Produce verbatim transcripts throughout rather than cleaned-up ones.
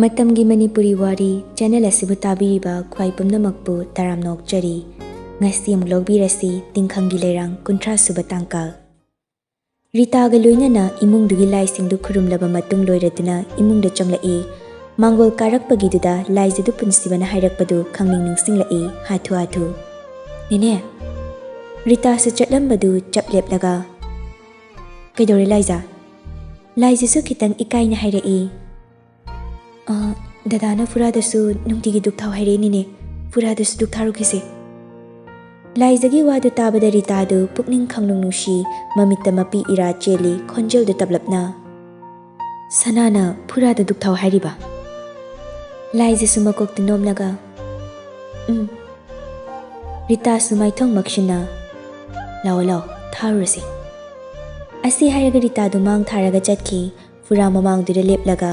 ꯃꯇꯝꯒꯤ ꯃꯅꯤꯄꯨꯔꯤ ꯋꯥꯔꯤ ꯆꯦꯅꯦꯜ ꯑꯁꯤꯕꯨ ꯇꯥꯕꯤꯔꯤꯕ ꯈ꯭ꯋꯥꯏ ꯄꯨꯝꯅꯃꯛꯄꯨ ꯇꯔꯥꯝꯅ ꯑꯣꯛꯆꯔꯤ꯫ ꯉꯁꯤ ꯑꯃꯨꯛ ꯂꯧꯕꯤꯔꯁꯤ ꯇꯤꯡꯈꯪꯒꯤ ꯂꯩꯔꯥꯡ ꯀꯨꯟꯊ꯭ꯔꯥ ꯁꯨꯕ ꯇꯥꯡꯀꯛ꯫ ꯔꯤꯇꯥꯒ ꯂꯣꯏꯅꯅ ꯏꯃꯨꯡꯗꯨꯒꯤ ꯂꯥꯏꯁꯤꯡꯗꯨ ꯈꯨꯔꯨꯝꯂꯕ ꯃꯇꯨꯡ ꯂꯣꯏꯔꯗꯨꯅ ꯏꯃꯨꯡꯗ ꯆꯪꯂꯛꯏ꯫ ꯃꯥꯡꯒꯣꯜ ꯀꯥꯔꯛꯄꯒꯤꯗꯨꯗ ꯂꯥꯏꯖꯗꯨ ꯄꯨꯟꯁꯤꯕꯅ ꯍꯥꯏꯔꯛꯄꯗꯨ ꯈꯪꯅꯤꯡ ꯅꯤꯡꯁꯤꯡꯂꯛꯏ ꯍꯥꯊꯨ ꯍꯥꯊꯨ꯫ "ꯅꯦꯅꯦ!" ꯔꯤꯇꯥꯁꯨ ꯆꯠꯂꯝꯕꯗꯨ ꯆꯞ ꯂꯦꯞꯂꯒ, "ꯀꯩꯗꯧꯔꯦ ꯂꯥꯏꯖ?" ꯂꯥꯏꯖꯁꯨ ꯈꯤꯇꯪ ꯏꯀꯥꯏꯅ ꯍꯥꯏꯔꯛꯏ꯫ "ꯑ, ꯗꯗꯥꯅ ꯐꯨꯔꯥꯗꯁꯨ ꯅꯨꯡꯇꯤꯒꯤ ꯗꯨꯛ ꯊꯥꯎ ꯍꯥꯏꯔꯛꯏꯅꯤꯅꯦ꯫ ꯐꯨꯔꯥꯗꯁꯨ ꯗꯨꯛ ꯊꯥꯔꯨꯈꯤꯁꯦ꯫" ꯂꯥꯏꯖꯒꯤ ꯋꯥꯗꯨ ꯇꯥꯕꯗ ꯔꯤꯇꯥꯗꯨ ꯄꯨꯛꯅꯤꯡ ꯈꯪꯅꯨꯡ ꯅꯨꯡꯁꯤ, ꯃꯃꯤꯠꯇ ꯃꯄꯤ ꯏꯔꯥ ꯆꯦꯜꯂꯤ, ꯈꯣꯟꯖꯦꯜꯗꯨ ꯇꯞꯂꯞꯅ, "ꯁꯅꯥꯅ ꯐꯨꯔꯥꯗ ꯗꯨꯛ ꯊꯥꯎ ꯍꯥꯏꯔꯤꯕ?" ꯂꯥꯏꯖꯁꯨ ꯃꯀꯣꯛꯇꯨ ꯅꯣꯝꯂꯒ, "ꯎꯝ꯫" ꯔꯤꯇꯥꯁꯨ ꯃꯥꯏꯊꯣꯡ ꯃꯛꯁꯤꯟꯅ, "ꯂꯥꯛꯑꯣ, ꯂꯥꯛꯑꯣ, ꯊꯥꯔꯨꯔꯁꯤ꯫" ꯑꯁꯤ ꯍꯥꯏꯔꯒ ꯔꯤꯇꯥꯗꯨ ꯃꯥꯡ ꯊꯥꯔꯒ ꯆꯠꯈꯤ꯫ ꯐꯨꯔꯥ ꯃꯃꯥꯡꯗꯨꯗ ꯂꯦꯞꯂꯒ,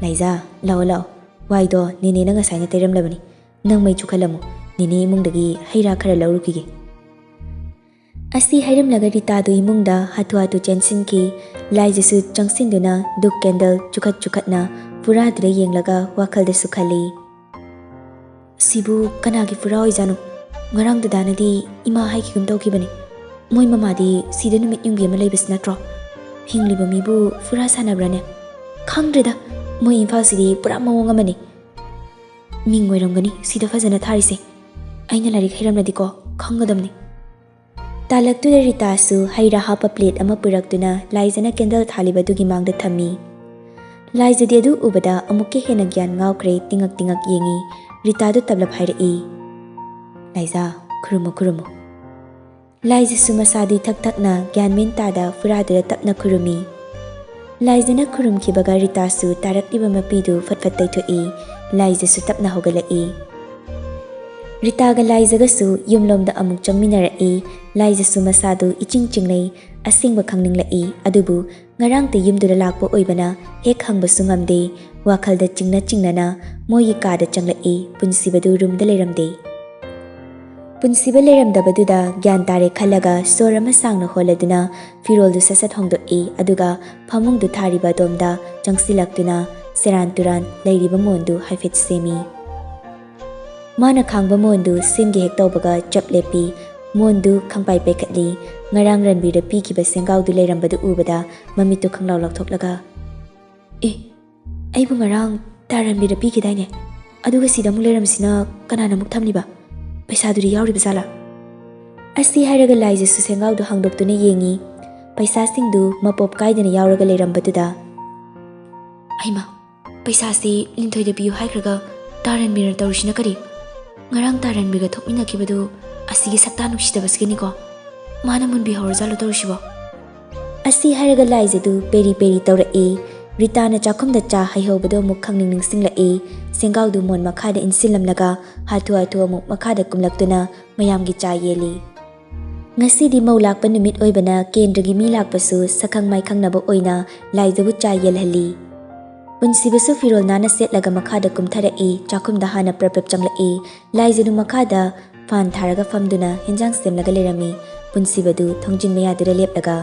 "ꯂꯥꯏꯖꯥ, ꯂꯥꯛꯑꯣ, ꯂꯥꯛꯑꯣ꯫ ꯋꯥꯏꯗꯣ ꯅꯦꯅꯦꯅ ꯉꯁꯥꯏꯅ ꯇꯩꯔꯝꯂꯕꯅꯤ꯫ ꯅꯪ ꯃꯩ ꯆꯨꯈꯠꯂꯝꯃꯨ꯫ ꯅꯦꯅꯦ ꯏꯃꯨꯡꯗꯒꯤ ꯍꯩ ꯔꯥ ꯈꯔ ꯂꯧꯔꯨꯈꯤꯒꯦ꯫" ꯑꯁꯤ ꯍꯥꯏꯔꯝꯂꯒ ꯔꯤꯇꯥꯗꯨ ꯏꯃꯨꯡꯗ ꯍꯥꯊꯨ ꯍꯥꯊꯨ ꯆꯦꯟꯁꯤꯟꯈꯤ꯫ ꯂꯥꯏꯖꯁꯨ ꯆꯪꯁꯤꯟꯗꯨꯅ ꯙꯨꯞ ꯀꯦꯟꯗꯜ ꯆꯨꯈꯠ ꯆꯨꯈꯠꯅ ꯐꯨꯔꯥꯗꯨꯗ ꯌꯦꯡꯂꯒ ꯋꯥꯈꯜꯗꯁꯨ ꯈꯜꯂꯤ, "ꯁꯤꯕꯨ ꯀꯅꯥꯒꯤ ꯐꯨꯔꯥ ꯑꯣꯏꯖꯥꯠꯅꯣ? ꯉꯔꯥꯡ ꯗꯗꯥꯅꯗꯤ ꯏꯃꯥ ꯍꯥꯏꯈꯤꯒꯨꯝ ꯇꯧꯈꯤꯕꯅꯤ꯫ ꯃꯣꯏ ꯃꯃꯥꯗꯤ ꯁꯤꯗ ꯅꯨꯃꯤꯠ ꯌꯨꯡꯕꯤ ꯑꯃ ꯂꯩꯕꯁꯤ ꯅꯠꯇ꯭ꯔꯣ? ꯍꯤꯡꯂꯤꯕ ꯃꯤꯕꯨ ꯐꯨꯔꯥ ꯁꯥꯟꯅꯕ꯭ꯔꯥꯅꯦ? ꯈꯪꯗ꯭ꯔꯦꯗ, ꯃꯣꯏ ꯏꯝꯐꯥꯜꯁꯤꯗꯤ ꯄꯨꯔꯥ ꯃꯑꯣꯡ ꯑꯃꯅꯤ꯫ ꯃꯤꯡ ꯑꯣꯏꯔꯝꯒꯅꯤ ꯁꯤꯗ ꯐꯖꯅ ꯊꯥꯔꯤꯁꯦ꯫ ꯑꯩꯅ ꯂꯥꯏꯔꯤꯛ ꯍꯩꯔꯝꯂꯗꯤꯀꯣ ꯈꯪꯒꯗꯕꯅꯤ꯫" ꯇꯥꯂꯛꯇꯨꯗ ꯔꯤꯇꯥꯁꯨ ꯍꯩ ꯔꯥ ꯍꯥꯞꯄ ꯄ꯭ꯂꯦꯠ ꯑꯃ ꯄꯨꯔꯛꯇꯨꯅ ꯂꯥꯏꯖꯅ ꯀꯦꯟꯗꯜ ꯊꯥꯜꯂꯤꯕꯗꯨꯒꯤ ꯃꯥꯡꯗ ꯊꯝꯃꯤ꯫ ꯂꯥꯏꯖꯗꯤ ꯑꯗꯨ ꯎꯕꯗ ꯑꯃꯨꯛꯀ ꯍꯦꯟꯅ ꯒ꯭ꯌꯥꯟ ꯉꯥꯎꯈ꯭ꯔꯦ, ꯇꯤꯡꯉꯛ ꯇꯤꯡꯉꯛ ꯌꯦꯡꯉꯤ꯫ ꯔꯤꯇꯥꯗꯨ ꯇꯞꯂꯞ ꯍꯥꯏꯔꯛꯏ, "ꯂꯥꯏꯖ, ꯈꯨꯔꯨꯝꯃꯨ, ꯈꯨꯔꯨꯝꯃꯨ꯫" ꯂꯥꯏꯖꯁꯨ ꯃꯁꯥꯗꯤ ꯊꯛ ꯊꯛꯅ ꯒ꯭ꯌꯥꯟ ꯃꯦꯟ ꯇꯥꯗ ꯐꯨꯔꯥꯗꯨꯗ ꯇꯞꯅ ꯈꯨꯔꯨꯝꯃꯤ꯫ ꯂꯥꯏꯖꯅ ꯈꯨꯔꯨꯝꯈꯤꯕꯒ ꯔꯤꯇꯥꯁꯨ ꯇꯥꯔꯛꯂꯤꯕ ꯃꯄꯤꯗꯨ ꯐꯠ ꯐꯠ ꯇꯩꯊꯣꯛꯏ꯫ ꯂꯥꯏꯖꯁꯨ ꯇꯞꯅ ꯍꯧꯒꯠꯂꯛꯏ꯫ ꯔꯤꯇꯥꯒ ꯂꯥꯏꯖꯒꯁꯨ ꯌꯨꯝꯂꯣꯝꯗ ꯑꯃꯨꯛ ꯆꯪꯃꯤꯟꯅꯔꯛꯏ꯫ ꯂꯥꯏꯖꯁꯨ ꯃꯁꯥꯗꯨ ꯏꯆꯤꯡ ꯆꯤꯡꯅꯩ꯫ ꯑꯁꯦꯡꯕ ꯈꯪꯅꯤꯡꯂꯛꯏ꯫ ꯑꯗꯨꯕꯨ ꯉꯔꯥꯡꯇ ꯌꯨꯝꯗꯨꯗ ꯂꯥꯛꯄ ꯑꯣꯏꯕꯅ ꯍꯦꯛ ꯍꯪꯕꯁꯨ ꯉꯝꯗꯦ꯫ ꯋꯥꯈꯜꯗ ꯆꯤꯡꯅ ꯆꯤꯡꯅꯅ ꯃꯣꯏꯒꯤ ꯀꯥꯗ ꯆꯪꯂꯛꯏ꯫ ꯄꯨꯟꯁꯤꯕꯗꯨ ꯔꯨꯝꯗ ꯂꯩꯔꯝꯗꯦ꯫ ꯄꯨꯟꯁꯤꯕ ꯂꯩꯔꯝꯗꯕꯗꯨꯗ ꯒ꯭ꯌꯥꯟ ꯇꯥꯔꯦ ꯈꯜꯂꯒ ꯁꯣꯔ ꯑꯃ ꯁꯥꯡꯅ ꯍꯣꯜꯂꯗꯨꯅ ꯐꯤꯔꯣꯜꯗꯨ ꯁꯠ ꯁꯠ ꯍꯣꯡꯗꯣꯛꯏ꯫ ꯑꯗꯨꯒ ꯐꯃꯨꯡꯗꯨ ꯊꯥꯔꯤꯕ ꯑꯗꯣꯝꯗ ꯆꯪꯁꯤꯜꯂꯛꯇꯨꯅ ꯁꯦꯔꯥꯟ ꯇꯨꯔꯥꯟ ꯂꯩꯔꯤꯕ ꯃꯣꯟꯗꯨ ꯍꯥꯏꯐꯦꯠ ꯁꯦꯝꯃꯤ꯫ ꯃꯥꯅ ꯈꯥꯡꯕ ꯃꯣꯟꯗꯨ ꯁꯦꯝꯒꯦ ꯍꯦꯛ ꯇꯧꯕꯒ ꯆꯞ ꯂꯦꯞꯄꯤ꯫ ꯃꯣꯟꯗꯨ ꯈꯪꯄꯥꯏ ꯄꯥꯏꯈꯠꯂꯤ꯫ ꯉꯔꯥꯡ ꯔꯟꯕꯤꯔꯗ ꯄꯤꯈꯤꯕ ꯁꯦꯡꯒꯥꯎꯗꯨ ꯂꯩꯔꯝꯕꯗꯨ ꯎꯕꯗ ꯃꯃꯤꯠꯇꯨ ꯈꯪꯂꯥꯎ ꯂꯥꯎꯊꯣꯛꯂꯒ, "ꯑꯦ, ꯑꯩꯕꯨ ꯉꯔꯥꯡ ꯇꯥ ꯔꯟꯕꯤꯔꯗ ꯄꯤꯈꯤꯗꯥꯏꯅꯦ? ꯑꯗꯨꯒ ꯁꯤꯗ ꯑꯃꯨꯛ ꯂꯩꯔꯝꯃꯤꯁꯤꯅ ꯀꯅꯥꯅ ꯑꯃꯨꯛ ꯊꯝꯂꯤꯕ? ꯄꯩꯁꯥꯗꯨꯗꯤ ꯌꯥꯎꯔꯤꯕ ꯖꯥꯠꯂꯥ?" ꯑꯁꯤ ꯍꯥꯏꯔꯒ ꯂꯥꯏꯖꯁꯨ ꯁꯦꯡꯒꯥꯎꯗꯨ ꯍꯥꯡꯗꯣꯛꯇꯨꯅ ꯌꯦꯡꯉꯤ꯫ ꯄꯩꯁꯥꯁꯤꯡꯗꯨ ꯃꯄꯣꯞ ꯀꯥꯏꯗꯅ ꯌꯥꯎꯔꯒ ꯂꯩꯔꯝꯕꯗꯨꯗ, "ꯍꯩꯃꯥ, ꯄꯩꯁꯥꯁꯤ ꯂꯤꯟꯊꯣꯏꯗ ꯄꯤꯌꯨ ꯍꯥꯏꯈ꯭ꯔꯒ ꯇꯥ ꯔꯟꯕꯤꯔꯅ ꯇꯧꯔꯤꯁꯤꯅ ꯀꯔꯤ? ꯉꯔꯥꯡ ꯇꯥ ꯔꯟꯕꯤꯔꯒ ꯊꯣꯛꯃꯤꯟꯅꯈꯤꯕꯗꯨ ꯑꯁꯤꯒꯤ ꯁꯛꯇꯥ ꯅꯨꯡꯁꯤꯗꯕꯁꯤꯒꯤꯅꯤꯀꯣ? ꯃꯥꯅ ꯃꯨꯟꯕꯤꯍꯧꯔꯖꯥꯠꯂꯣ ꯇꯧꯔꯤꯁꯤꯕꯣ?" ꯑꯁꯤ ꯍꯥꯏꯔꯒ ꯂꯥꯏꯖꯗꯨ ꯄꯦꯔꯤ ꯄꯦꯔꯤ ꯇꯧꯔꯛꯏ꯫ ꯔꯤꯇꯥꯅ ꯆꯥꯛꯈꯨꯝꯗ ꯆꯥ ꯍꯩꯍꯧꯕꯗꯨ ꯑꯃꯨꯛ ꯈꯪꯅꯤꯡ ꯅꯤꯡꯁꯤꯡꯂꯛꯏ꯫ ꯁꯦꯡꯒꯥꯎꯗꯨ ꯃꯣꯟ ꯃꯈꯥꯗ ꯏꯟꯁꯤꯜꯂꯝꯂꯒ ꯍꯥꯊꯨ ꯍꯥꯊꯨ ꯑꯃꯨꯛ ꯃꯈꯥꯗ ꯀꯨꯝꯂꯛꯇꯨꯅ ꯃꯌꯥꯝꯒꯤ ꯆꯥ ꯌꯦꯜꯂꯤ꯫ ꯉꯁꯤꯗꯤ ꯃꯧ ꯂꯥꯛꯄ ꯅꯨꯃꯤꯠ ꯑꯣꯏꯕꯅ ꯀꯦꯟꯗ꯭ꯔꯒꯤ ꯃꯤ ꯂꯥꯛꯄꯁꯨ ꯁꯛꯈꯪ ꯃꯥꯏꯈꯪꯅꯕ ꯑꯣꯏꯅ ꯂꯥꯏꯖꯕꯨ ꯆꯥ ꯌꯦꯜꯍꯜꯂꯤ꯫ ꯄꯨꯟꯁꯤꯕꯁꯨ ꯐꯤꯔꯣꯜ ꯅꯥꯟꯅ ꯁꯦꯠꯂꯒ ꯃꯈꯥꯗ ꯀꯨꯝꯊꯔꯛꯏ꯫ ꯆꯥꯛꯈꯨꯝꯗ ꯍꯥꯟꯅ ꯄ꯭ꯔꯞ ꯄ꯭ꯔꯞ ꯆꯪꯂꯛꯏ꯫ ꯂꯥꯏꯖꯗꯨ ꯃꯈꯥꯗ ꯐꯥꯟ ꯊꯥꯔꯒ ꯐꯝꯗꯨꯅ ꯍꯦꯟꯖꯥꯡ ꯁꯦꯝꯂꯒ ꯂꯩꯔꯝꯃꯤ꯫ ꯄꯨꯟꯁꯤꯕꯗꯨ ꯊꯣꯡꯖꯤꯟ ꯃꯌꯥꯗꯨꯗ ꯂꯦꯞꯂꯒ,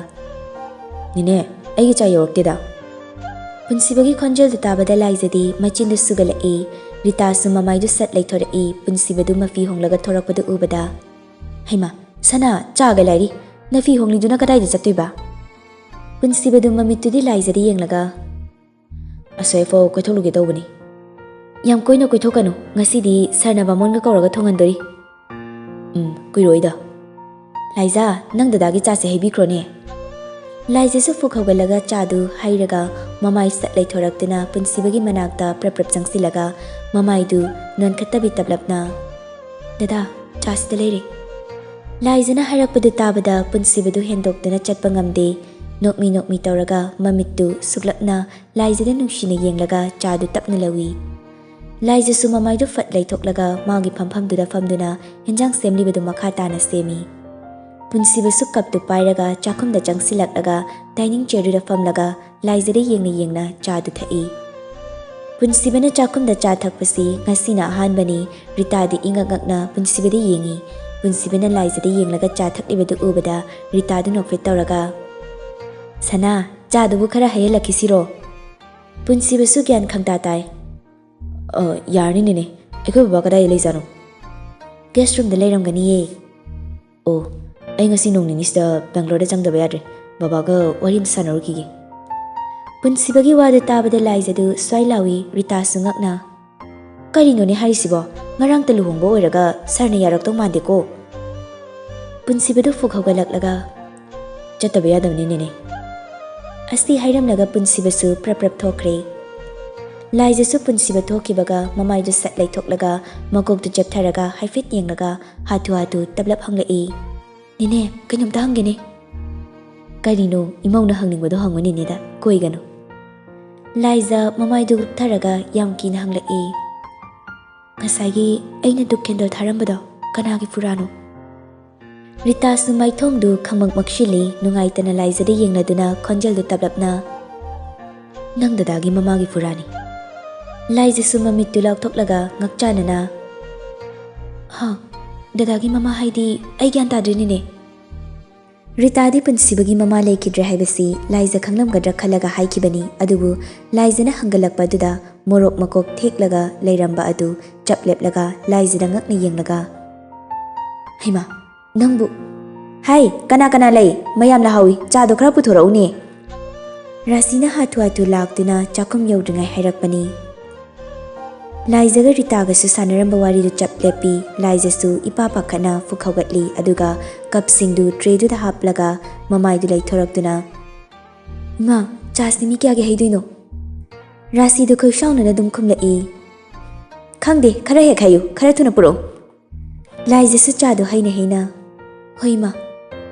"ꯅꯦꯅꯦ, ꯑꯩꯒꯤ ꯆꯥ ꯌꯧꯔꯛꯇꯦꯗ?" ꯄꯨꯟꯁꯤꯕꯒꯤ ꯈꯣꯟꯖꯦꯜꯗꯨ ꯇꯥꯕꯗ ꯂꯥꯏꯖꯗꯤ ꯃꯆꯤꯟꯗꯨ ꯁꯨꯒꯠꯂꯛꯏ꯫ ꯔꯤꯇꯥꯁꯨ ꯃꯃꯥꯏꯗꯨ ꯁꯠ ꯂꯩꯊꯣꯔꯛꯏ꯫ ꯄꯨꯟꯁꯤꯕꯗꯨ ꯃꯐꯤ ꯍꯣꯡꯂꯒ ꯊꯣꯔꯛꯄꯗꯨ ꯎꯕꯗ, "ꯍꯩꯃꯥ, ꯁꯅꯥ, ꯆꯥꯒ ꯂꯥꯏꯔꯤ꯫ ꯅꯐꯤ ꯍꯣꯡꯂꯤꯗꯨꯅ ꯀꯗꯥꯏꯗ ꯆꯠꯇꯣꯏꯕ?" ꯄꯨꯟꯁꯤꯕꯗꯨ ꯃꯃꯤꯠꯇꯨꯗꯤ ꯂꯥꯏꯖꯗ ꯌꯦꯡꯂꯒ, "ꯑꯁꯣꯏꯐꯥꯎ ꯀꯣꯏꯊꯣꯛꯂꯨꯒꯦ ꯇꯧꯕꯅꯤ꯫" "ꯌꯥꯝ ꯀꯣꯏꯅ ꯀꯣꯏꯊꯣꯛꯀꯅꯨ, ꯉꯁꯤꯗꯤ ꯁꯥꯔꯅ ꯕꯥꯃꯣꯟꯒ ꯀꯧꯔꯒ ꯊꯣꯡꯍꯟꯗꯣꯔꯤ꯫" "ꯎꯝ, ꯀꯨꯏꯔꯣꯏꯗ꯫ ꯂꯥꯏꯖꯥ, ꯅꯪ ꯗꯗꯥꯒꯤ ꯆꯥꯁꯦ ꯍꯩꯕꯤꯈ꯭ꯔꯣꯅꯦ꯫" ꯂꯥꯏꯖꯁꯨ ꯐꯨꯛ ꯍꯧꯒꯠꯂꯒ ꯆꯥꯗꯨ ꯍꯩꯔꯒ ꯃꯃꯥꯏ ꯁꯠ ꯂꯩꯊꯣꯔꯛꯇꯨꯅ ꯄꯨꯟꯁꯤꯕꯒꯤ ꯃꯅꯥꯛꯇ ꯄ꯭ꯔꯞ ꯄ꯭ꯔꯞ ꯆꯪꯁꯤꯜꯂꯒ ꯃꯃꯥꯏꯗꯨ ꯅꯣꯟꯈꯠꯇꯕꯤ ꯇꯞꯂꯞꯅ, "ꯗꯗꯥ, ꯆꯥꯁꯤꯗ ꯂꯩꯔꯦ꯫" ꯂꯥꯏꯖꯅ ꯍꯥꯏꯔꯛꯄꯗꯨ ꯇꯥꯕꯗ ꯄꯨꯟꯁꯤꯕꯗꯨ ꯍꯦꯟꯗꯣꯛꯇꯨꯅ ꯆꯠꯄ ꯉꯝꯗꯦ꯫ ꯅꯣꯛꯃꯤ ꯅꯣꯛꯃꯤ ꯇꯧꯔꯒ ꯃꯃꯤꯠꯇꯨ ꯁꯨꯛꯂꯞꯅ ꯂꯥꯏꯖꯗ ꯅꯨꯡꯁꯤꯅ ꯌꯦꯡꯂꯒ ꯆꯥꯗꯨ ꯇꯞꯅ ꯂꯧꯏ꯫ ꯂꯥꯏꯖꯁꯨ ꯃꯃꯥꯏꯗꯨ ꯐꯠ ꯂꯩꯊꯣꯛꯂꯒ ꯃꯥꯒꯤ ꯐꯝꯐꯝꯗꯨꯗ ꯐꯝꯗꯨꯅ ꯍꯦꯟꯖꯥꯡ ꯁꯦꯝꯂꯤꯕꯗꯨ ꯃꯈꯥ ꯇꯥꯅ ꯁꯦꯝꯃꯤ꯫ ꯄꯨꯟꯁꯤꯕꯁꯨ ꯀꯞꯇꯨ ꯄꯥꯏꯔꯒ ꯆꯥꯛꯈꯨꯝꯗ ꯆꯪꯁꯤꯜꯂꯛꯂꯒ ꯗꯥꯏꯅꯤꯡ ꯆꯤꯌꯔꯗꯨꯗ ꯐꯝꯂꯒ ꯂꯥꯏꯖꯗ ꯌꯦꯡꯅ ꯌꯦꯡꯅ ꯆꯥꯗꯨ ꯊꯛꯏ꯫ ꯄꯨꯟꯁꯤꯕꯅ ꯆꯥꯛꯈꯨꯝꯗ ꯆꯥ ꯊꯛꯄꯁꯤ ꯉꯁꯤꯅ ꯑꯍꯥꯟꯕꯅꯤ꯫ ꯔꯤꯇꯥꯗꯤ ꯏꯉꯛ ꯉꯛꯅ ꯄꯨꯟꯁꯤꯕꯗ ꯌꯦꯡꯏ꯫ ꯄꯨꯟꯁꯤꯕꯅ ꯂꯥꯏꯖꯗ ꯌꯦꯡꯂꯒ ꯆꯥ ꯊꯛꯂꯤꯕꯗꯨ ꯎꯕꯗ ꯔꯤꯇꯥꯗꯨ ꯅꯣꯛꯐꯦꯠ ꯇꯧꯔꯒ, "ꯁꯅꯥ, ꯆꯥꯗꯨꯕꯨ ꯈꯔ ꯍꯩꯍꯜꯂꯛꯈꯤꯁꯤꯔꯣ?" ꯄꯨꯟꯁꯤꯕꯁꯨ ꯒ꯭ꯌꯥꯟ ꯈꯪꯇꯥ ꯇꯥꯏ꯫ "ꯑ, ꯌꯥꯔꯅꯤ ꯅꯦꯅꯦ꯫ ꯑꯩꯈꯣꯏ ꯕꯕꯥ ꯀꯗꯥꯏꯗ ꯂꯩꯖꯥꯠꯅꯣ?" "ꯒꯦꯁ ꯔꯨꯝꯗ ꯂꯩꯔꯝꯒꯅꯤꯌꯦ꯫" "ꯑꯣ, ꯑꯩ ꯉꯁꯤ ꯅꯣꯡ ꯅꯤꯅꯤꯁꯤꯗ ꯕꯦꯡꯒ꯭ꯂꯣꯔꯗ ꯆꯪꯗꯕ ꯌꯥꯗ꯭ꯔꯦ꯫ ꯕꯕꯥꯒ ꯋꯥꯔꯤ ꯑꯃ ꯁꯥꯟꯅꯔꯨꯈꯤꯒꯦ꯫" ꯄꯨꯟꯁꯤꯕꯒꯤ ꯋꯥꯗꯨ ꯇꯥꯕꯗ ꯂꯥꯏꯖꯗꯨ ꯁ꯭ꯋꯥꯏ ꯂꯥꯎꯏ꯫ ꯔꯤꯇꯥꯁꯨ ꯉꯛꯅ, "ꯀꯔꯤꯅꯣꯅꯦ ꯍꯥꯏꯔꯤꯁꯤꯕꯣ? ꯉꯔꯥꯡꯇ ꯂꯨꯍꯣꯡꯕ ꯑꯣꯏꯔꯒ ꯁꯥꯔꯅ ꯌꯥꯔꯛꯇꯧ ꯃꯥꯟꯗꯦꯀꯣ꯫" ꯄꯨꯟꯁꯤꯕꯗꯨ ꯐꯨꯛ ꯍꯧꯒꯠꯂꯛꯂꯒ, "ꯆꯠꯇꯕ ꯌꯥꯗꯕꯅꯤ ꯅꯦꯅꯦ꯫" ꯑꯁꯤ ꯍꯥꯏꯔꯝꯂꯒ ꯄꯨꯟꯁꯤꯕꯁꯨ ꯄ꯭ꯔꯞ ꯄ꯭ꯔꯞ ꯊꯣꯛꯈ꯭ꯔꯦ꯫ ꯂꯥꯏꯖꯁꯨ ꯄꯨꯟꯁꯤꯕ ꯊꯣꯛꯈꯤꯕꯒ ꯃꯃꯥꯏꯗꯨ ꯁꯠ ꯂꯩꯊꯣꯛꯂꯒ ꯃꯀꯣꯛꯇꯨ ꯆꯦꯞꯊꯔꯒ ꯍꯥꯏꯐꯦꯠ ꯌꯦꯡꯂꯒ ꯍꯥꯊꯨ ꯍꯥꯊꯨ ꯇꯞꯂꯞ ꯍꯪꯂꯛꯏ, "ꯅꯦꯅꯦ, ꯀꯩꯅꯣꯝꯇ ꯍꯪꯒꯦꯅꯦ꯫" "ꯀꯔꯤꯅꯣ? ꯏꯃꯧꯅ ꯍꯪꯅꯤꯡꯕꯗꯣ ꯍꯪꯉꯨ ꯅꯦꯅꯦꯗ, ꯀꯣꯏꯒꯅꯨ꯫" ꯂꯥꯏꯖ ꯃꯃꯥꯏꯗꯨ ꯀꯨꯞꯊꯔꯒ ꯌꯥꯝ ꯀꯤꯅ ꯍꯪꯂꯛꯏ, "ꯉꯁꯥꯏꯒꯤ ꯑꯩꯅ ꯙꯨꯞ ꯀꯦꯟꯗꯜ ꯊꯥꯔꯝꯕꯗꯣ ꯀꯅꯥꯒꯤ ꯐꯨꯔꯥꯅꯣ?" ꯔꯤꯇꯥꯁꯨ ꯃꯥꯏꯊꯣꯡꯗꯨ ꯈꯪꯃꯛ ꯃꯛꯁꯤꯜꯂꯤ꯫ ꯅꯨꯡꯉꯥꯏꯇꯅ ꯂꯥꯏꯖꯗ ꯌꯦꯡꯂꯗꯨꯅ ꯈꯣꯟꯖꯦꯜꯗꯨ ꯇꯞꯂꯞꯅ, "ꯅꯪ ꯗꯗꯥꯒꯤ ꯃꯃꯥꯒꯤ ꯐꯨꯔꯥꯅꯤ꯫" ꯂꯥꯏꯖꯁꯨ ꯃꯃꯤꯠꯇꯨ ꯂꯥꯎꯊꯣꯛꯂꯒ ꯉꯛꯆꯥꯅꯅ, "ꯍꯥ? ꯗꯗꯥꯒꯤ ꯃꯃꯥ ꯍꯥꯏꯗꯤ? ꯑꯩ ꯒ꯭ꯌꯥꯟ ꯇꯥꯗ꯭ꯔꯦ ꯅꯦꯅꯦ꯫" ꯔꯤꯇꯥꯗꯤ ꯄꯨꯟꯁꯤꯕꯒꯤ ꯃꯃꯥ ꯂꯩꯈꯤꯗ꯭ꯔꯦ ꯍꯥꯏꯕꯁꯤ ꯂꯥꯏꯖ ꯈꯪꯂꯝꯒꯗ꯭ꯔꯥ ꯈꯜꯂꯒ ꯍꯥꯏꯈꯤꯕꯅꯤ꯫ ꯑꯗꯨꯕꯨ ꯂꯥꯏꯖꯅ ꯍꯪꯒꯠꯂꯛꯄ ꯑꯗꯨꯗ ꯃꯣꯔꯣꯛ ꯃꯀꯣꯛ ꯊꯦꯛꯂꯒ ꯂꯩꯔꯝꯕ ꯑꯗꯨ ꯆꯞ ꯂꯦꯞꯂꯒ ꯂꯥꯏꯖꯗ ꯉꯛꯅ ꯌꯦꯡꯂꯒ, "ꯍꯩꯃꯥ, ꯅꯪꯕꯨ? ꯍꯥꯏ, ꯀꯅꯥ ꯀꯅꯥ ꯂꯩ? ꯃꯌꯥꯝ ꯂꯥꯛꯍꯧꯏ, ꯆꯥꯗꯣ ꯈꯔ ꯄꯨꯊꯣꯔꯛꯎꯅꯦ꯫" ꯔꯥꯁꯤꯅ ꯍꯥꯊꯨ ꯍꯥꯊꯨ ꯂꯥꯛꯇꯨꯅ ꯆꯥꯛꯈꯨꯝ ꯌꯧꯗ꯭ꯔꯤꯉꯩ ꯍꯥꯏꯔꯛꯄꯅꯤ꯫ ꯂꯥꯏꯖꯒ ꯔꯤꯇꯥꯒꯁꯨ ꯁꯥꯟꯅꯔꯝꯕ ꯋꯥꯔꯤꯗꯨ ꯆꯞ ꯂꯦꯞꯄꯤ꯫ ꯂꯥꯏꯖꯁꯨ ꯏꯄꯥ ꯄꯥꯈꯠꯅ ꯐꯨꯛ ꯍꯧꯒꯠꯂꯤ, ꯑꯗꯨꯒ ꯀꯞꯁꯤꯡꯗꯨ ꯇ꯭ꯔꯦꯗꯨꯗ ꯍꯥꯞꯂꯒ ꯃꯃꯥꯏꯗꯨ ꯂꯩꯊꯣꯔꯛꯇꯨꯅ, "ꯏꯃꯥ, ꯆꯥꯁꯤ ꯃꯤ ꯀꯌꯥꯒꯤ ꯍꯩꯗꯣꯏꯅꯣ?" ꯔꯥꯁꯤꯗꯨ ꯈꯣꯏꯁꯥꯎꯅꯅ ꯑꯗꯨꯝ ꯈꯨꯝꯂꯛꯏ, "ꯈꯪꯗꯦ, ꯈꯔ ꯍꯦꯛ ꯍꯩꯌꯨ, ꯈꯔ ꯊꯨꯅ ꯄꯨꯔꯛꯎ꯫" ꯂꯥꯏꯖꯁꯨ ꯆꯥꯗꯨ ꯍꯩꯅ ꯍꯩꯅ, "ꯍꯣꯏ ꯏꯃꯥ꯫"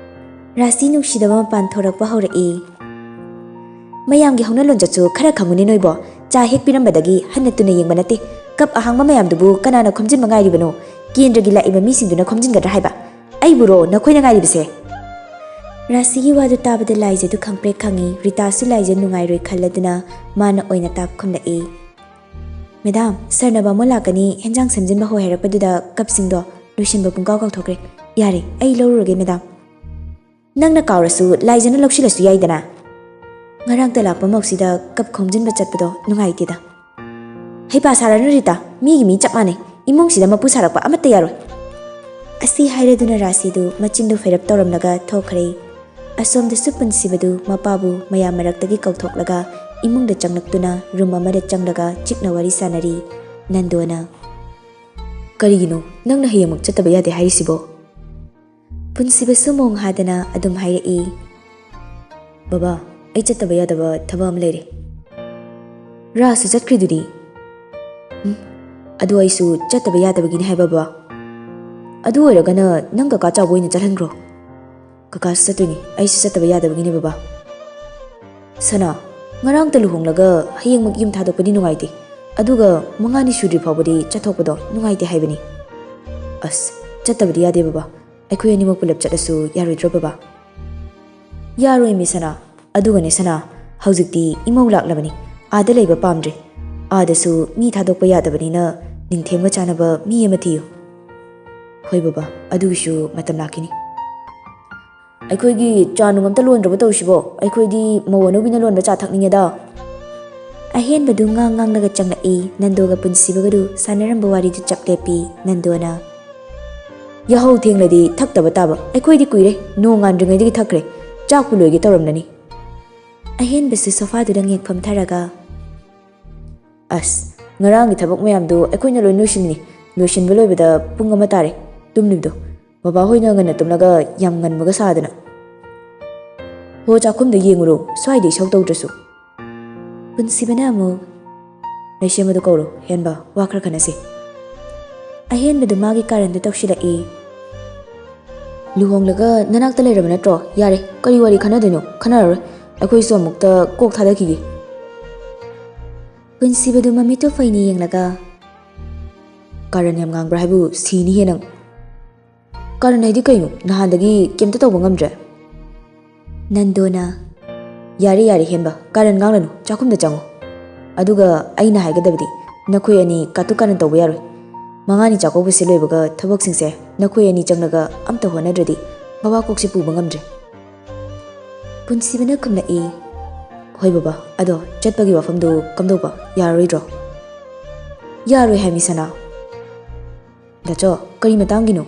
ꯔꯥꯁꯤ ꯅꯨꯡꯁꯤꯗꯕ ꯃꯄꯥꯟ ꯊꯣꯔꯛꯄ ꯍꯧꯔꯛꯏ꯫ "ꯃꯌꯥꯝꯒꯤ ꯍꯧꯅ ꯂꯣꯟꯆꯠꯁꯨ ꯈꯔ ꯈꯪꯉꯨꯅꯦ ꯅꯣꯏꯕꯣ꯫ ꯆꯥ ꯍꯦꯛ ꯄꯤꯔꯝꯕꯗꯒꯤ ꯍꯟꯅ ꯇꯨꯅ ꯌꯦꯡꯕ ꯅꯠꯇꯦ꯫ ꯀꯞ ꯑꯍꯥꯡꯕ ꯃꯌꯥꯝꯗꯨꯕꯨ ꯀꯅꯥꯅ ꯈꯣꯝꯖꯤꯟꯕ ꯉꯥꯏꯔꯤꯕꯅꯣ? ꯀꯦꯟꯗ꯭ꯔꯒꯤ ꯂꯥꯛꯏꯕ ꯃꯤꯁꯤꯡꯗꯨꯅ ꯈꯣꯝꯖꯤꯟꯒꯗ꯭ꯔꯥ ꯍꯥꯏꯕ? ꯑꯩꯕꯨꯔꯣ ꯅꯈꯣꯏꯅ ꯉꯥꯏꯔꯤꯕꯁꯦ?" ꯔꯥꯁꯤꯒꯤ ꯋꯥꯗꯨ ꯇꯥꯕꯗ ꯂꯥꯏꯖꯗꯨ ꯈꯪꯄ꯭ꯔꯦꯛ ꯈꯪꯉꯤ꯫ ꯔꯤꯇꯥꯁꯨ ꯂꯥꯏꯖ ꯅꯨꯡꯉꯥꯏꯔꯣꯏ ꯈꯜꯂꯗꯨꯅ ꯃꯥꯅ ꯑꯣꯏꯅ ꯇꯥꯛ ꯈꯨꯝꯂꯛꯏ꯫ "ꯃꯦꯗꯥꯝ, ꯁꯥꯔꯅ ꯕꯥꯃꯣꯟ ꯂꯥꯛꯀꯅꯤ, ꯍꯦꯟꯖꯥꯡ ꯁꯦꯝꯖꯤꯟꯕ ꯍꯧ ꯍꯥꯏꯔꯛꯄꯗꯨꯗ ꯀꯞꯁꯤꯡꯗꯣ ꯂꯣꯏꯁꯤꯟꯕ ꯄꯨꯡꯀꯥꯎ ꯀꯥꯎꯊꯣꯛꯈ꯭ꯔꯦ꯫ ꯌꯥꯔꯦ, ꯑꯩ ꯂꯧꯔꯨꯔꯒꯦ ꯃꯦꯗꯥꯝ꯫" "ꯅꯪꯅ ꯀꯥꯎꯔꯁꯨ ꯂꯥꯏꯖꯅ ꯂꯧꯁꯤꯜꯂꯁꯨ ꯌꯥꯏꯗꯅ?" ꯉꯔꯥꯡꯇ ꯂꯥꯛꯄ ꯃꯧꯁꯤꯗ ꯀꯞ ꯈꯣꯝꯖꯤꯟꯕ ꯆꯠꯄꯗꯣ ꯅꯨꯡꯉꯥꯏꯇꯦꯗ꯫ ꯍꯩꯄꯥ ꯁꯥꯔꯅꯨ ꯔꯤꯇꯥ, ꯃꯤꯒꯤ ꯃꯤ ꯆꯞ ꯃꯥꯟꯅꯩ, ꯏꯃꯨꯡꯁꯤꯗ ꯃꯄꯨ ꯁꯥꯔꯛꯄ ꯑꯃꯠꯇ ꯌꯥꯔꯣꯏ꯫ ꯑꯁꯤ ꯍꯥꯏꯔꯗꯨꯅ ꯔꯥꯁꯤꯗꯨ ꯃꯆꯤꯟꯗꯨ ꯐꯩꯔꯞ ꯇꯧꯔꯝꯂꯒ ꯊꯣꯛꯈ꯭ꯔꯦ꯫ ꯑꯁꯣꯝꯗꯁꯨ ꯄꯨꯟꯁꯤꯕꯗꯨ ꯃꯄꯥꯕꯨ ꯃꯌꯥꯝ ꯃꯔꯛꯇꯒꯤ ꯀꯧꯊꯣꯛꯂꯒ ꯏꯃꯨꯡꯗ ꯆꯪꯂꯛꯇꯨꯅ ꯔꯨꯝ ꯑꯃꯗ ꯆꯪꯂꯒ ꯆꯤꯛꯅ ꯋꯥꯔꯤ ꯁꯥꯟꯅꯔꯤ ꯅꯟꯗꯣꯅ꯫ "ꯀꯔꯤꯒꯤꯅꯣ ꯅꯪꯅ ꯍꯌꯦꯡꯃꯛ ꯆꯠꯇꯕ ꯌꯥꯗꯦ ꯍꯥꯏꯔꯤꯁꯤꯕꯣ?" ꯄꯨꯟꯁꯤꯕꯁꯨ ꯃꯣꯡ ꯍꯥꯗꯅ ꯑꯗꯨꯝ ꯍꯥꯏꯔꯛꯏ꯫ "ꯕꯕꯥ, ꯑꯩ ꯆꯠꯇꯕ ꯌꯥꯗꯕ ꯊꯕꯛ ꯑꯃ ꯂꯩꯔꯦ꯫" "ꯔꯥꯁꯁꯨ ꯆꯠꯈ꯭ꯔꯤꯗꯨꯗꯤ?" "ꯎꯝ, ꯑꯗꯨ ꯑꯩꯁꯨ ꯆꯠꯇꯕ ꯌꯥꯗꯕꯒꯤꯅꯤ ꯍꯥꯏꯕ, ꯕꯕꯥ꯫" "ꯑꯗꯨ ꯑꯣꯏꯔꯒꯅ ꯅꯪ ꯀꯀꯥ ꯆꯥꯎꯕ ꯑꯣꯏꯅ ꯆꯠꯍꯟꯈ꯭ꯔꯣ꯫" "ꯀꯀꯥꯁꯨ ꯆꯠꯇꯣꯏꯅꯤ, ꯑꯩꯁꯨ ꯆꯠꯇꯕ ꯌꯥꯗꯕꯒꯤꯅꯦ, ꯕꯕꯥ꯫" "ꯁꯅꯥ, ꯉꯔꯥꯡꯇ ꯂꯨꯍꯣꯡꯂꯒ ꯍꯌꯦꯡꯃꯛ ꯌꯨꯝ ꯊꯥꯗꯣꯛꯄꯗꯤ ꯅꯨꯡꯉꯥꯏꯇꯦ꯫ ꯑꯗꯨꯒ ꯃꯉꯥꯅꯤ ꯁꯨꯗ꯭ꯔꯤ ꯐꯥꯎꯕꯗꯤ ꯆꯠꯊꯣꯛꯄꯗꯣ ꯅꯨꯡꯉꯥꯏꯇꯦ ꯍꯥꯏꯕꯅꯤ꯫" "ꯑꯁ, ꯆꯠꯇꯕꯗꯤ ꯌꯥꯗꯦ, ꯕꯕꯥ꯫ ꯑꯩꯈꯣꯏ ꯑꯅꯤꯃꯛ ꯄꯨꯂꯞ ꯆꯠꯂꯁꯨ ꯌꯥꯔꯣꯏꯗ꯭ꯔꯣ, ꯕꯕꯥ?" "ꯌꯥꯔꯣꯏꯃꯤ ꯁꯅꯥ꯫ ꯑꯗꯨꯒꯅꯦ ꯁꯅꯥ, ꯍꯧꯖꯤꯛꯇꯤ ꯏꯃꯧ ꯂꯥꯛꯂꯕꯅꯤ꯫ ꯑꯥꯗ ꯂꯩꯕ ꯄꯥꯝꯗ꯭ꯔꯦ꯫ ꯑꯥꯗꯁꯨ ꯃꯤ ꯊꯥꯗꯣꯛꯄ ꯌꯥꯗꯕꯅꯤꯅ ꯅꯤꯡꯊꯦꯝꯒ ꯆꯥꯟꯅꯕ ꯃꯤ ꯑꯃ ꯊꯤꯌꯨ꯫" "ꯍꯣꯏ ꯕꯕꯥ, ꯑꯗꯨꯒꯤꯁꯨ ꯃꯇꯝ ꯂꯥꯛꯈꯤꯅꯤ꯫" "ꯑꯩꯈꯣꯏꯒꯤ ꯆꯥ ꯅꯨꯡ ꯑꯝꯇ ꯂꯣꯟꯗ꯭ꯔꯕ ꯇꯧꯔꯤꯁꯤꯕꯣ? ꯑꯩꯈꯣꯏꯗꯤ ꯃꯧ ꯑꯅꯧꯕꯤꯅ ꯂꯣꯟꯕ ꯆꯥ ꯊꯛꯅꯤꯡꯉꯦꯗ꯫" ꯑꯍꯦꯟꯕꯗꯨ ꯉꯥꯡ ꯉꯥꯡꯂꯒ ꯆꯪꯂꯛꯏ꯫ ꯅꯟꯗꯣꯒ ꯄꯨꯟꯁꯤꯕꯒꯗꯨ ꯁꯥꯟꯅꯔꯝꯕ ꯋꯥꯔꯤꯗꯨ ꯆꯞ ꯂꯦꯞꯄꯤ꯫ ꯅꯟꯗꯣꯅ, "ꯌꯥꯍꯧ ꯊꯦꯡꯂꯗꯤ ꯊꯛꯇꯕ ꯇꯥꯕ꯫ ꯑꯩꯈꯣꯏꯗꯤ ꯀꯨꯏꯔꯦ, ꯅꯣꯡ ꯉꯥꯟꯗ꯭ꯔꯤꯉꯩꯗꯒꯤ ꯊꯛꯈ꯭ꯔꯦ꯫ ꯆꯥꯛꯄꯨ ꯂꯣꯏꯒꯦ ꯇꯧꯔꯝꯂꯅꯤ꯫" ꯑꯍꯦꯟꯕꯁꯨ ꯁꯣꯐꯥꯗꯨꯗ ꯉꯦꯛ ꯐꯝꯊꯔꯒ, "ꯑꯁ, ꯉꯔꯥꯡꯒꯤ ꯊꯕꯛ ꯃꯌꯥꯝꯗꯨ ꯑꯩꯈꯣꯏꯅ ꯂꯣꯏ ꯂꯣꯏꯁꯤꯟꯕꯅꯤ꯫ ꯂꯣꯏꯁꯤꯟꯕ ꯂꯣꯏꯕꯗ ꯄꯨꯡ ꯑꯃ ꯇꯥꯔꯦ ꯇꯨꯝꯂꯤꯕꯗꯣ꯫ ꯕꯕꯥꯍꯣꯏꯅ ꯉꯟꯅ ꯇꯨꯝꯂꯒ ꯌꯥꯝ ꯉꯟꯕꯒ ꯁꯥꯗꯅ꯫" "ꯍꯣ, ꯆꯥꯛꯈꯨꯝꯗ ꯌꯦꯡꯉꯨꯔꯣ, ꯁ꯭ꯋꯥꯏꯗ ꯏꯁꯧ ꯇꯧꯗ꯭ꯔꯁꯨ꯫" ꯄꯨꯟꯁꯤꯕꯅ ꯑꯃꯨꯛ, "ꯂꯩꯁꯦꯝꯕꯗꯨ ꯀꯧꯔꯣ, ꯍꯦꯟꯕ, ꯋꯥ ꯈꯔ ꯈꯟꯅꯁꯤ꯫" ꯑꯍꯦꯟꯕꯗꯨ ꯃꯥꯒꯤ ꯀꯥꯔꯟꯗꯨ ꯇꯧꯁꯤꯜꯂꯛꯏ꯫ "ꯂꯨꯍꯣꯡꯂꯒ ꯅꯅꯥꯛꯇ ꯂꯩꯔꯕ ꯅꯠꯇ꯭ꯔꯣ? ꯌꯥꯔꯦ, ꯀꯔꯤ ꯋꯥꯔꯤ ꯈꯟꯅꯗꯣꯏꯅꯣ? ꯈꯟꯅꯔꯔꯣꯏ꯫ ꯑꯩꯈꯣꯏꯁꯨ ꯑꯃꯨꯛꯇ ꯀꯣꯛ ꯊꯥꯗꯈꯤꯒꯦ꯫" ꯄꯨꯟꯁꯤꯕꯗꯨ ꯃꯃꯤꯠꯇꯨ ꯐꯩꯅ ꯌꯦꯡꯂꯒ, "ꯀꯥꯔꯟ ꯌꯥꯝ ꯉꯥꯡꯕ꯭ꯔꯥ ꯍꯥꯏꯕꯨ ꯁꯤꯅꯤꯍꯦ ꯅꯪ꯫" "ꯀꯥꯔꯟ ꯍꯥꯏꯗꯤ ꯀꯩꯅꯣ? ꯅꯍꯥꯟꯗꯒꯤ ꯀꯩꯝꯇ ꯇꯧꯕ ꯉꯝꯗ꯭ꯔꯦ꯫" ꯅꯟꯗꯣꯅ, "ꯌꯥꯔꯦ, ꯌꯥꯔꯦ, ꯍꯦꯟꯕ, ꯀꯥꯔꯟ ꯉꯥꯡꯂꯅꯨ, ꯆꯥꯛꯈꯨꯝꯗ ꯆꯪꯉꯣ꯫ ꯑꯗꯨꯒ ꯑꯩꯅ ꯍꯥꯏꯒꯗꯕꯗꯤ, ꯅꯈꯣꯏ ꯑꯅꯤ ꯀꯥꯇꯨ ꯀꯥꯔꯟ ꯇꯧꯕ ꯌꯥꯔꯣꯏ꯫ ꯃꯉꯥꯅꯤ ꯆꯥꯛꯀꯧꯕꯁꯦ ꯂꯣꯏꯕꯒ ꯊꯕꯛꯁꯤꯡꯁꯦ ꯅꯈꯣꯏ ꯑꯅꯤ ꯆꯪꯂꯒ ꯑꯝꯇ ꯍꯣꯠꯅꯗ꯭ꯔꯗꯤ ꯕꯕꯥ ꯀꯣꯛꯁꯦ ꯄꯨꯕ ꯉꯝꯗ꯭ꯔꯦ꯫" ꯄꯨꯟꯁꯤꯕꯅ ꯈꯨꯝꯂꯛꯏ, "ꯍꯣꯏ ꯕꯕꯥ, ꯑꯗꯣ ꯆꯠꯄꯒꯤ ꯋꯥꯐꯝꯗꯨ ꯀꯝꯗꯧꯕ? ꯌꯥꯔꯔꯣꯏꯗ꯭ꯔꯣ?" "ꯌꯥꯔꯣꯏ ꯍꯥꯏꯃꯤ ꯁꯅꯥ꯫" "ꯗꯥꯆꯣ, ꯀꯔꯤ ꯃꯇꯥꯡꯒꯤꯅꯣ?"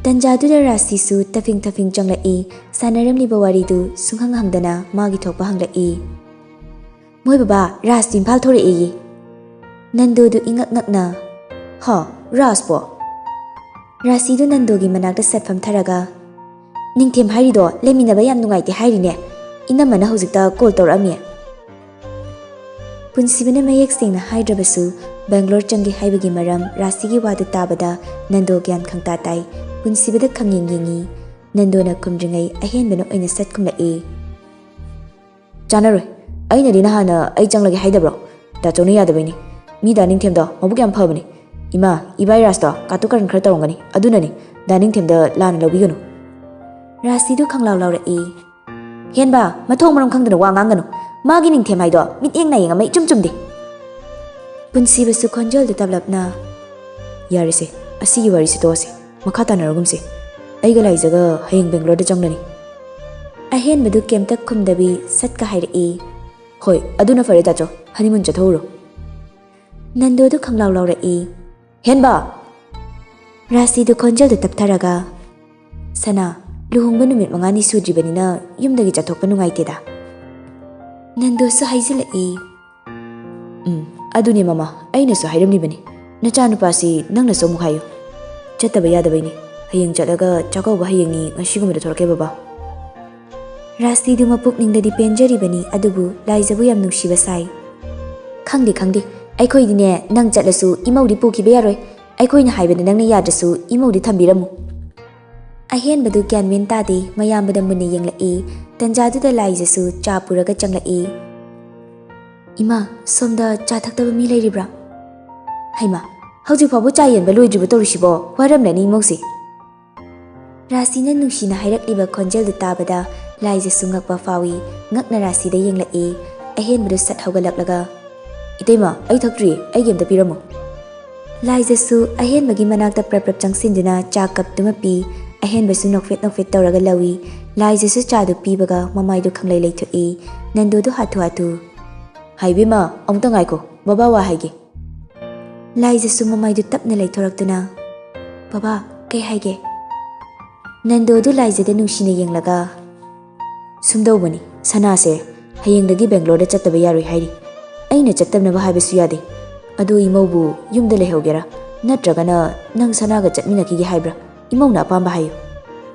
ꯇꯟꯖꯥꯗꯨꯗ ꯔꯥꯖꯁꯤꯁꯨ ꯇꯐꯤꯡ ꯇꯐꯤꯡ ꯆꯪꯂꯛꯏ꯫ ꯁꯥꯟꯅꯔꯝꯂꯤꯕ ꯋꯥꯔꯤꯗꯨ ꯁꯨꯡꯍꯪ ꯍꯪꯗꯅ ꯃꯥꯒꯤ ꯊꯣꯛꯄ ꯍꯪꯂꯛꯏ꯫ "ꯃꯣꯏ ꯕꯕꯥ, ꯔꯥꯖꯇꯤ ꯏꯝꯐꯥꯜ ꯊꯣꯔꯛꯑꯦꯌꯦ꯫" ꯅꯟꯗꯣꯗꯨ ꯏꯉꯛ ꯉꯛꯅ, "ꯍꯥ, ꯔꯥꯖꯄꯣ?" ꯔꯥꯖꯁꯤꯗꯨ ꯅꯟꯗꯣꯒꯤ ꯃꯅꯥꯛꯇ ꯁꯠ ꯐꯝꯊꯔꯒ, "ꯅꯤꯡꯊꯦꯝ ꯍꯥꯏꯔꯤꯗꯣ ꯂꯩꯃꯤꯟꯅꯕ ꯌꯥꯝ ꯅꯨꯡꯉꯥꯏꯇꯦ ꯍꯥꯏꯔꯤꯅꯦ꯫ ꯏꯅꯝꯃꯅ ꯍꯧꯖꯤꯛꯇ ꯀꯣꯜ ꯇꯧꯔꯛꯑꯝꯃꯤ꯫" ꯄꯨꯟꯁꯤꯕꯅ ꯃꯌꯦꯛ ꯁꯦꯡꯅ ꯍꯥꯏꯗ꯭ꯔꯕꯁꯨ, ꯕꯦꯡꯒ꯭ꯂꯣꯔ ꯆꯪꯒꯦ ꯍꯥꯏꯕꯒꯤ ꯃꯔꯝ ꯔꯥꯖꯁꯤꯒꯤ ꯋꯥꯗꯨ ꯇꯥꯕꯗ ꯅꯟꯗꯣ ꯒ꯭ꯌꯥꯟ ꯈꯪꯇꯥ ꯇꯥꯏ꯫ ꯄꯨꯟꯁꯤꯕꯗ ꯈꯪꯌꯦꯡ ꯌꯦꯡꯉꯤ꯫ ꯅꯟꯗꯣꯅ ꯈꯨꯝꯗ꯭ꯔꯤꯉꯩ ꯑꯍꯦꯟꯕꯅ ꯑꯣꯏꯅ ꯁꯠ ꯈꯨꯝꯂꯛꯏ꯫ "ꯆꯥꯟꯅꯔꯣꯏ꯫ ꯑꯩꯅꯗꯤ ꯅꯍꯥꯟꯅ ꯑꯩ ꯆꯪꯂꯒꯦ ꯍꯥꯏꯗꯕ꯭ꯔꯣ? ꯗꯥꯆꯧꯅ ꯌꯥꯗꯕꯩꯅꯤ꯫ ꯃꯤ ꯗꯥ ꯅꯤꯡꯊꯦꯝꯗꯣ ꯃꯕꯨꯛ ꯌꯥꯝ ꯐꯕꯅꯤ꯫ ꯏꯃꯥ, ꯏꯕꯥꯏ ꯔꯥꯖꯇꯣ ꯀꯥꯇꯨ ꯀꯥꯔꯟ ꯈꯔ ꯇꯧꯔꯝꯒꯅꯤ꯫ ꯑꯗꯨꯅꯅꯤ꯫ ꯗꯥ ꯅꯤꯡꯊꯦꯝꯗ ꯂꯥꯟꯅ ꯂꯧꯕꯤꯒꯅꯨ꯫" ꯔꯥꯖꯁꯤꯗꯨ ꯈꯪꯂꯥꯎ ꯂꯥꯎꯔꯛꯏ꯫ "ꯍꯦꯟꯕ, ꯃꯊꯣꯡ ꯃꯔꯝ ꯈꯪꯗꯅ ꯋꯥ ꯉꯥꯡꯒꯅꯨ꯫ ꯃꯥꯒꯤ ꯅꯤꯡꯊꯦꯝ ꯍꯥꯏꯗꯣ ꯃꯤꯠꯌꯦꯡ ꯅꯥꯌꯦꯡ ꯑꯃ ꯏꯆꯨꯝ ꯆꯨꯝꯗꯦ꯫" ꯄꯨꯟꯁꯤꯕꯁꯨ ꯈꯣꯟꯖꯦꯜꯗꯨ ꯇꯞꯂꯞꯅ, "ꯌꯥꯔꯦꯁꯦ, ꯑꯁꯤꯒꯤ ꯋꯥꯔꯤꯁꯤ ꯇꯣꯛꯑꯁꯤ꯫ ꯃꯈꯥ ꯇꯥꯅꯔꯒꯨꯝꯁꯤ꯫ ꯑꯩꯒ ꯂꯥꯏꯖꯒ ꯍꯌꯦꯡ ꯕꯦꯡꯒ꯭ꯂꯣꯔꯗ ꯆꯪꯂꯅꯤ꯫" ꯑꯍꯦꯟꯕꯗꯨ ꯀꯩꯝꯇ ꯈꯨꯝꯗꯕꯤ ꯁꯠꯀ ꯍꯥꯏꯔꯛꯏ꯫ "ꯍꯣꯏ, ꯑꯗꯨꯅ ꯐꯔꯦ ꯗꯥꯆꯧ, ꯍꯅꯤꯃꯨꯟ ꯆꯠꯊꯣꯛꯎꯔꯣ꯫" ꯅꯟꯗꯣꯗꯨ ꯈꯪꯂꯥꯎ ꯂꯥꯎꯔꯛꯏ꯫ "ꯍꯦꯟꯕ!" ꯔꯥꯖꯁꯤꯗꯨ ꯈꯣꯟꯖꯦꯜꯗꯨ ꯇꯞꯊꯔꯒ, "ꯁꯅꯥ, ꯂꯨꯍꯣꯡꯕ ꯅꯨꯃꯤꯠ ꯃꯉꯥꯅꯤ ꯁꯨꯗ꯭ꯔꯤꯕꯅꯤꯅ ꯌꯨꯝꯗꯒꯤ ꯆꯠꯊꯣꯛꯄ ꯅꯨꯡꯉꯥꯏꯇꯦꯗ꯫" ꯅꯟꯗꯣꯁꯨ ꯍꯥꯏꯖꯤꯜꯂꯛꯏ꯫ "ꯎꯝ, ꯑꯗꯨꯅꯦ ꯃꯃꯥ, ꯑꯩꯅꯁꯨ ꯍꯥꯏꯔꯝꯂꯤꯕꯅꯤ꯫ ꯅꯆꯥꯅꯨꯄꯥꯁꯤ ꯅꯪꯅꯁꯨ ꯑꯃꯨꯛ ꯍꯥꯏꯌꯨ꯫ ꯆꯠꯇꯕ ꯌꯥꯗꯕꯩꯅꯤ꯫ ꯍꯌꯦꯡ ꯆꯠꯂꯒ ꯆꯥꯛꯀꯧꯕ ꯍꯌꯦꯡꯅꯤ, ꯉꯁꯤꯒꯨꯝꯕꯗ ꯊꯣꯛꯂꯛꯀꯦ ꯕꯕꯥ꯫" ꯔꯥꯖꯁꯤꯗꯨ ꯃꯄꯨꯛꯅꯤꯡꯗꯗꯤ ꯄꯦꯟꯖꯔꯤꯕꯅꯤ, ꯑꯗꯨꯕꯨ ꯂꯥꯏꯖꯕꯨ ꯌꯥꯝ ꯅꯨꯡꯁꯤꯕ ꯁꯥꯏ꯫ "ꯈꯪꯗꯦ, ꯈꯪꯗꯦ꯫ ꯑꯩꯈꯣꯏꯗꯤꯅꯦ, ꯅꯪ ꯆꯠꯂꯁꯨ ꯏꯃꯧꯗꯤ ꯄꯨꯈꯤꯕ ꯌꯥꯔꯣꯏ꯫ ꯑꯩꯈꯣꯏꯅ ꯍꯥꯏꯕꯗ ꯅꯪꯅ ꯌꯥꯗ꯭ꯔꯁꯨ ꯏꯃꯧꯗꯤ ꯊꯝꯕꯤꯔꯝꯃꯨ꯫" ꯑꯍꯦꯟꯕꯗꯨ ꯒ꯭ꯌꯥꯟ ꯃꯦꯟ ꯇꯥꯗꯦ, ꯃꯌꯥꯝꯕꯗ ꯃꯨꯟꯅ ꯌꯦꯡꯂꯛꯏ꯫ ꯇꯟꯖꯥꯗꯨꯗ ꯂꯥꯏꯖꯁꯨ ꯆꯥ ꯄꯨꯔꯒ ꯆꯪꯂꯛꯏ꯫ "ꯏꯃꯥ, ꯁꯣꯝꯗ ꯆꯥ ꯊꯛꯇꯕ ꯃꯤ ꯂꯩꯔꯤꯕ꯭ꯔꯥ? ꯍꯩꯃꯥ, ꯍꯧꯖꯤꯛ ꯐꯥꯎꯕ ꯆꯥ ꯌꯦꯟꯕ ꯂꯣꯏꯗ꯭ꯔꯤꯕꯣ ꯇꯧꯔꯤꯁꯤꯕꯣ? ꯋꯥꯔꯝꯂꯅꯤ ꯏꯃꯧꯁꯦ꯫" ꯔꯥꯖꯁꯤꯅ ꯅꯨꯡꯁꯤꯅ ꯍꯥꯏꯔꯛꯂꯤꯕ ꯈꯣꯟꯖꯦꯜꯗꯨ ꯇꯥꯕꯗ ꯂꯥꯏꯖꯁꯨ ꯉꯛꯄ ꯐꯥꯎꯏ꯫ ꯉꯛꯅ ꯔꯥꯖꯁꯤꯗ ꯌꯦꯡꯂꯛꯏ꯫ ꯑꯍꯦꯟꯕꯗꯨ ꯁꯠ ꯍꯧꯒꯠꯂꯛꯂꯒ, "ꯏꯇꯩꯃ, ꯑꯩ ꯊꯛꯇ꯭ꯔꯤ, ꯑꯩꯒꯤ ꯑꯝꯇ ꯄꯤꯔꯝꯃꯨ꯫" ꯂꯥꯏꯖꯁꯨ ꯑꯍꯦꯟꯕꯒꯤ ꯃꯅꯥꯛꯇ ꯄ꯭ꯔꯞ ꯄ꯭ꯔꯞ ꯆꯪꯁꯤꯟꯗꯨꯅ ꯆꯥ ꯀꯞꯇꯨꯃ ꯄꯤ꯫ ꯑꯍꯦꯟꯕꯁꯨ ꯅꯣꯛꯐꯦꯠ ꯅꯣꯛꯐꯦꯠ ꯇꯧꯔꯒ ꯂꯧꯏ꯫ ꯂꯥꯏꯖꯁꯨ ꯆꯥꯗꯨ ꯄꯤꯕꯒ ꯃꯃꯥꯏꯗꯨ ꯈꯪꯂꯩ ꯂꯩꯊꯣꯛꯏ꯫ ꯅꯟꯗꯨꯗꯨ ꯍꯥꯊꯨ ꯍꯥꯊꯨ, "ꯍꯥꯏꯕꯤꯃ, ꯑꯃꯨꯛꯇ ꯉꯥꯏꯈꯣ, ꯕꯕꯥ ꯋꯥ ꯍꯥꯏꯒꯦ"꯫ ꯂꯥꯏꯖꯁꯨ ꯃꯃꯥꯏꯗꯨ ꯇꯞꯅ ꯂꯩꯊꯣꯔꯛꯇꯨꯅ, "ꯕꯕꯥ, ꯀꯩ ꯍꯥꯏꯒꯦ?" ꯅꯟꯗꯨꯗꯨ ꯂꯥꯏꯖꯗ ꯅꯨꯡꯁꯤꯅ ꯌꯦꯡꯂꯒ, "ꯁꯨꯝꯗꯧꯕꯅꯤ, ꯁꯅꯥꯁꯦ ꯍꯌꯦꯡꯗꯒꯤ ꯕꯦꯡꯒ꯭ꯂꯣꯔꯗ ꯆꯠꯇꯕ ꯌꯥꯔꯣꯏ ꯍꯥꯏꯔꯤ꯫ ꯑꯩꯅ ꯆꯠꯇꯅꯕ ꯍꯥꯏꯕꯁꯨ ꯌꯥꯗꯦ꯫ ꯑꯗꯨ ꯏꯃꯧꯕꯨ ꯌꯨꯝꯗ ꯂꯩꯍꯧꯒꯦꯔꯥ, ꯅꯠꯇ꯭ꯔꯒꯅ ꯅꯪ ꯁꯅꯥꯒ ꯆꯠꯃꯤꯟꯅꯈꯤꯒꯦ ꯍꯥꯏꯕ꯭ꯔꯥ? ꯏꯃꯧꯅ ꯑꯄꯥꯝꯕ ꯍꯥꯏꯌꯨ"꯫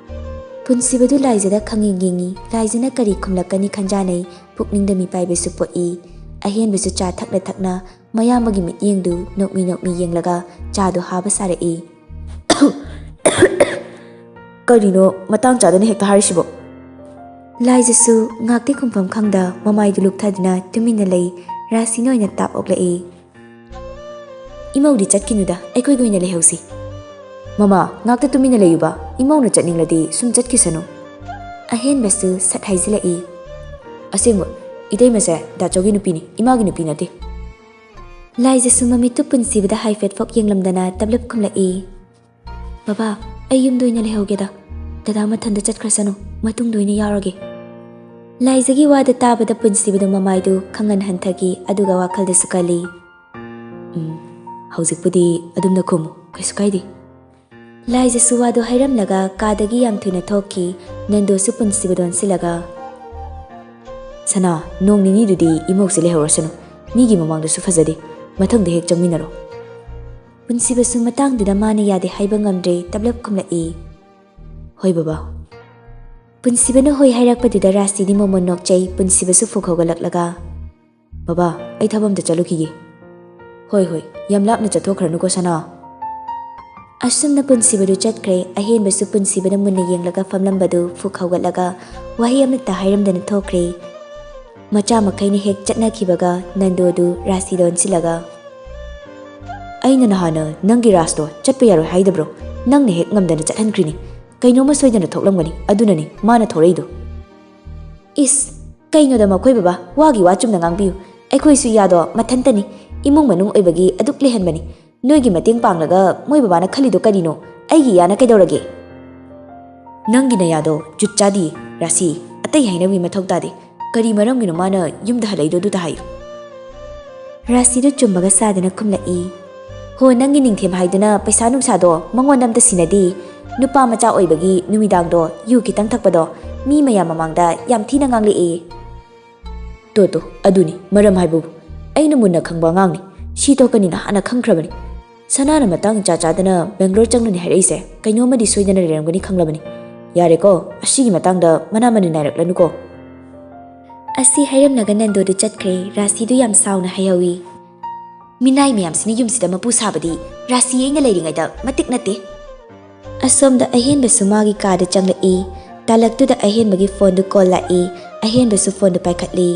ꯄꯨꯟꯁꯤꯕꯗꯨ ꯂꯥꯏꯖꯗ ꯈꯪꯌꯦꯡ ꯌꯦꯡꯉꯤ꯫ ꯂꯥꯏꯖꯅ ꯀꯔꯤ ꯈꯨꯝꯂꯛꯀꯅꯤ ꯈꯟꯖꯥꯅꯩ꯫ ꯄꯨꯛꯅꯤꯡꯗ ꯃꯤꯄꯥꯏꯕꯁꯨ ꯄꯣꯛꯏ꯫ ꯑꯍꯦꯟꯕꯁꯨ ꯆꯥ ꯊꯛꯅ ꯊꯛꯅ ꯃꯌꯥꯝꯕꯒꯤ ꯃꯤꯠꯌꯦꯡꯗꯨ ꯅꯣꯛꯃꯤ ꯅꯣꯛꯃꯤ ꯌꯦꯡꯂꯒ ꯆꯥꯗꯨ ꯍꯥꯕ ꯁꯥꯔꯛꯏ꯫ "ꯀꯔꯤꯅꯣ ꯃꯇꯥꯡ ꯆꯥꯗꯅ ꯍꯦꯛꯇ ꯍꯥꯏꯔꯤꯁꯤꯕꯣ?" ꯂꯥꯏꯖꯁꯨ ꯉꯥꯛꯇꯤ ꯈꯨꯝꯐꯝ ꯈꯪꯗ ꯃꯃꯥꯏꯗꯨ ꯂꯨꯞꯊꯗꯨꯅ ꯇꯨꯃꯤꯟꯅ ꯂꯩ꯫ ꯔꯥꯁꯤꯅ ꯑꯣꯏꯅ ꯇꯥꯞ ꯑꯣꯛꯂꯛꯏ꯫ "ꯏꯃꯧꯗꯤ ꯆꯠꯈꯤꯅꯨꯗ, ꯑꯩꯈꯣꯏꯒꯤ ꯑꯣꯏꯅ ꯂꯩꯍꯧꯁꯤ"꯫ "ꯃꯃꯥ, ꯉꯥꯛꯇ ꯇꯨꯃꯤꯟꯅ ꯂꯩꯌꯨꯕ, ꯏꯃꯧꯅ ꯆꯠꯅꯤꯡꯂꯗꯤ ꯁꯨꯝ ꯆꯠꯈꯤꯁꯅꯨ"꯫ ꯑꯍꯦꯟꯕꯁꯨ ꯁꯠ ꯍꯥꯏꯖꯤꯜꯂꯛꯏ꯫ "ꯑꯁꯦꯡꯕ, ꯏꯇꯩꯃꯁꯦ ꯗꯥꯆꯧꯒꯤ ꯅꯨꯄꯤꯅꯤ, ꯏꯃꯥꯒꯤ ꯅꯨꯄꯤ ꯅꯠꯇꯦ"꯫ ꯂꯥꯏꯖꯁꯨ ꯃꯃꯤꯠꯇꯨ ꯄꯨꯟꯁꯤꯕꯗ ꯍꯥꯏꯐꯦꯠ ꯐꯣꯛ ꯌꯦꯡꯂꯝꯗꯅ ꯇꯞꯂꯞ ꯈꯨꯝꯂꯛꯏ꯫ "ꯕꯕꯥ, ꯑꯩ ꯌꯨꯝꯗ ꯑꯣꯏꯅ ꯂꯩꯍꯧꯒꯦꯗ꯫ ꯗꯗꯥ ꯃꯊꯟꯇ ꯆꯠꯈ꯭ꯔꯁꯅꯨ, ꯃꯇꯨꯡꯗ ꯑꯣꯏꯅ ꯌꯥꯎꯔꯒꯦ"꯫ ꯂꯥꯏꯖꯒꯤ ꯋꯥꯗꯨ ꯇꯥꯕꯗ ꯄꯨꯟꯁꯤꯕꯗꯨ ꯃꯃꯥꯏꯗꯨ ꯈꯪꯍꯟ ꯍꯟꯊꯈꯤ, ꯑꯗꯨꯒ ꯋꯥꯈꯜꯗꯁꯨ ꯈꯜꯂꯤ, "ꯎꯝ, ꯍꯧꯖꯤꯛꯄꯨꯗꯤ ꯑꯗꯨꯝꯅ ꯈꯨꯝꯃꯨ, ꯀꯩꯁꯨ ꯀꯥꯏꯗꯦ"꯫ ꯂꯥꯏꯖꯁꯨ ꯋꯥꯗꯨ ꯍꯥꯏꯔꯝꯂꯒ ꯀꯥꯗꯒꯤ ꯌꯥꯝ ꯊꯨꯅ ꯊꯣꯛꯈꯤ꯫ ꯅꯟꯗꯨꯁꯨ ꯄꯨꯟꯁꯤꯕꯗ ꯑꯣꯟꯁꯤꯜꯂꯒ, "ꯁꯅꯥ, ꯅꯣꯡ ꯅꯤꯅꯤꯗꯨꯗꯤ ꯏꯃꯧꯁꯦ ꯂꯩꯍꯧꯔꯁꯅꯨ, ꯃꯤꯒꯤ ꯃꯃꯥꯡꯗꯁꯨ ꯐꯖꯗꯦ, ꯃꯊꯪꯗ ꯍꯦꯛ ꯆꯪꯃꯤꯟꯅꯔꯣ"꯫ ꯄꯨꯟꯁꯤꯕꯁꯨ ꯃꯇꯥꯡꯗꯨꯗ ꯃꯥꯅ ꯌꯥꯗꯦ ꯍꯥꯏꯕ ꯉꯝꯗ꯭ꯔꯦ, ꯇꯞꯂꯞ ꯈꯨꯝꯂꯛꯏ, "ꯍꯣꯏ ꯕꯕꯥ"꯫ ꯄꯨꯟꯁꯤꯕꯅ ꯍꯣꯏ ꯍꯥꯏꯔꯛꯄꯗꯨꯗ ꯔꯥꯁꯤꯗꯤ ꯃꯣꯃꯣꯟ ꯅꯣꯛꯆꯩ, ꯄꯨꯟꯁꯤꯕꯁꯨ ꯐꯨꯛ ꯍꯧꯒꯠꯂꯛꯂꯒ, "ꯕꯕꯥ, ꯑꯩ ꯊꯕꯛ ꯑꯝꯇ ꯆꯠꯂꯨꯈꯤꯒꯦ"꯫ "ꯍꯣꯏ ꯍꯣꯏ, ꯌꯥꯝ ꯂꯥꯞꯅ ꯆꯠꯊꯣꯛꯈ꯭ꯔꯅꯨꯀꯣ ꯁꯅꯥ"꯫ ꯑꯁꯨꯝꯅ ꯄꯨꯟꯁꯤꯕꯗꯨ ꯆꯠꯈ꯭ꯔꯦ꯫ ꯑꯍꯦꯟꯕꯁꯨ ꯄꯨꯟꯁꯤꯕꯗ ꯃꯨꯟꯅ ꯌꯦꯡꯂꯒ ꯐꯝꯂꯝꯕꯗꯨ ꯐꯨꯛ ꯍꯧꯒꯠꯂꯒ ꯋꯥꯍꯩ ꯑꯃꯠꯇ ꯍꯥꯏꯔꯝꯗꯅ ꯊꯣꯛꯈ꯭ꯔꯦ꯫ ꯃꯆꯥ ꯃꯈꯩꯅ ꯍꯦꯛ ꯆꯠꯅꯈꯤꯕꯒ ꯅꯟꯗꯣꯗꯨ ꯔꯥꯁꯤꯗ ꯑꯣꯟꯁꯤꯜꯂꯒ, "ꯑꯩꯅ ꯅꯍꯥꯟꯅ ꯅꯪꯒꯤ ꯔꯥꯁꯇꯣ ꯆꯠꯄ ꯌꯥꯔꯣꯏ ꯍꯥꯏꯗꯕ꯭ꯔꯣ? ꯅꯪꯅ ꯍꯦꯛ ꯉꯝꯗꯅ ꯆꯠꯍꯟꯈ꯭ꯔꯤꯅꯤ꯫ ꯀꯩꯅꯣꯝꯃ ꯁꯣꯏꯗꯅ ꯊꯣꯛꯂꯝꯒꯅꯤ, ꯑꯗꯨꯅꯅꯤ ꯃꯥꯅ ꯊꯣꯔꯛꯏꯗꯣ"꯫ "ꯏꯁ, ꯀꯩꯅꯣꯗ ꯃꯈꯣꯏ ꯕꯕꯥ, ꯋꯥꯒꯤ ꯋꯥ ꯆꯨꯝꯅ ꯉꯥꯡꯕꯤꯌꯨ꯫ ꯑꯩꯈꯣꯏꯁꯨ ꯏꯌꯥꯗꯣ ꯃꯊꯟꯇꯅꯤ, ꯏꯃꯨꯡ ꯃꯅꯨꯡ ꯑꯣꯏꯕꯒꯤ ꯑꯗꯨꯛ ꯂꯩꯍꯟꯕꯅꯤ꯫ ꯅꯣꯏꯒꯤ ꯃꯇꯦꯡ ꯄꯥꯡꯂꯒ ꯃꯣꯏ ꯕꯕꯥꯅ ꯈꯜꯂꯤꯗꯣ ꯀꯔꯤꯅꯣ? ꯑꯩꯒꯤ ꯏꯌꯥꯅ ꯀꯩꯗꯧꯔꯒꯦ?" "ꯅꯪꯒꯤ ꯅꯌꯥꯗꯣ ꯖꯨꯠ ꯆꯥꯗꯤꯌꯦ, ꯔꯥꯁꯤ꯫ ꯑꯇꯩ ꯍꯥꯏꯅꯕꯒꯤ ꯃꯊꯧ ꯇꯥꯗꯦ꯫ ꯀꯔꯤ ꯃꯔꯝꯒꯤꯅꯣ ꯃꯥꯅ ꯌꯨꯝꯗ ꯍꯜꯂꯛꯏꯗꯣ, ꯑꯗꯨꯗ ꯍꯥꯏꯌꯨ꯫" ꯔꯥꯁꯤꯗꯨ ꯆꯨꯝꯕꯒ ꯁꯥꯗꯅ ꯈꯨꯝꯂꯛꯏ꯫ "ꯍꯣ, ꯅꯪꯒꯤ ꯅꯤꯡꯊꯦꯝ ꯍꯥꯏꯗꯨꯅ ꯄꯩꯁꯥ ꯅꯨꯡꯁꯥꯗꯣ ꯃꯉꯣꯟꯗ ꯑꯝꯇ ꯁꯤꯟꯅꯗꯦ꯫ ꯅꯨꯄꯥ ꯃꯆꯥ ꯑꯣꯏꯕꯒꯤ ꯅꯨꯃꯤꯗꯥꯡꯗꯣ ꯌꯨ ꯈꯤꯇꯪ ꯊꯛꯄꯗꯣ ꯃꯤ ꯃꯌꯥꯝ ꯃꯃꯥꯡꯗ ꯌꯥꯝ ꯊꯤꯅ ꯉꯥꯡꯂꯛꯑꯦ꯫" "ꯇꯣ, ꯇꯣ, ꯑꯗꯨꯅꯤ ꯃꯔꯝ ꯍꯥꯏꯕꯕꯨ꯫ ꯑꯩꯅ ꯃꯨꯟꯅ ꯈꯪꯕ ꯑꯉꯥꯡꯅꯤ꯫ ꯁꯤ ꯊꯣꯛꯀꯅꯤꯅ ꯍꯥꯟꯅ ꯈꯪꯈ꯭ꯔꯕꯅꯤ꯫ ꯁꯅꯥꯅ ꯃꯇꯥꯡ ꯏꯆꯥ ꯆꯥꯗꯅ ꯕꯦꯡꯒ꯭ꯂꯣꯔ ꯆꯪꯂꯨꯅꯤ ꯍꯥꯏꯔꯛꯏꯁꯦ ꯀꯩꯅꯣꯝꯃꯗꯤ ꯁꯣꯏꯗꯅ ꯂꯩꯔꯝꯒꯅꯤ ꯈꯪꯂꯕꯅꯤ꯫ ꯌꯥꯔꯦꯀꯣ, ꯑꯁꯤꯒꯤ ꯃꯇꯥꯡꯗ ꯃꯅꯥ ꯃꯅꯤꯟ ꯅꯥꯏꯔꯛꯂꯅꯨꯀꯣ꯫" ꯑꯁꯤ ꯍꯥꯏꯔꯝꯂꯒ ꯅꯟꯗꯣꯗꯨ ꯆꯠꯈ꯭ꯔꯦ꯫ ꯔꯥꯁꯤꯗꯨ ꯌꯥꯝ ꯁꯥꯎꯅ ꯍꯥꯏꯍꯧꯏ꯫ "ꯃꯤꯅꯥꯏ ꯃꯌꯥꯝꯁꯤꯅ ꯌꯨꯝꯁꯤꯗ ꯃꯄꯨ ꯁꯥꯕꯗꯤ ꯔꯥꯁꯤ ꯑꯩꯅ ꯂꯩꯔꯤꯉꯩꯗ ꯃꯇꯤꯛ ꯅꯠꯇꯦ꯫" ꯑꯁꯣꯝꯗ ꯑꯍꯦꯟꯕꯁꯨ ꯃꯥꯒꯤ ꯀꯥꯗ ꯆꯪꯂꯛꯏ꯫ ꯇꯥꯂꯛꯇꯨꯗ ꯑꯍꯦꯟꯕꯒꯤ ꯐꯣꯟꯗꯨ ꯀꯣꯜ ꯂꯥꯛꯏ꯫ ꯑꯍꯦꯟꯕꯁꯨ ꯐꯣꯟꯗꯨ ꯄꯥꯏꯈꯠꯂꯤ꯫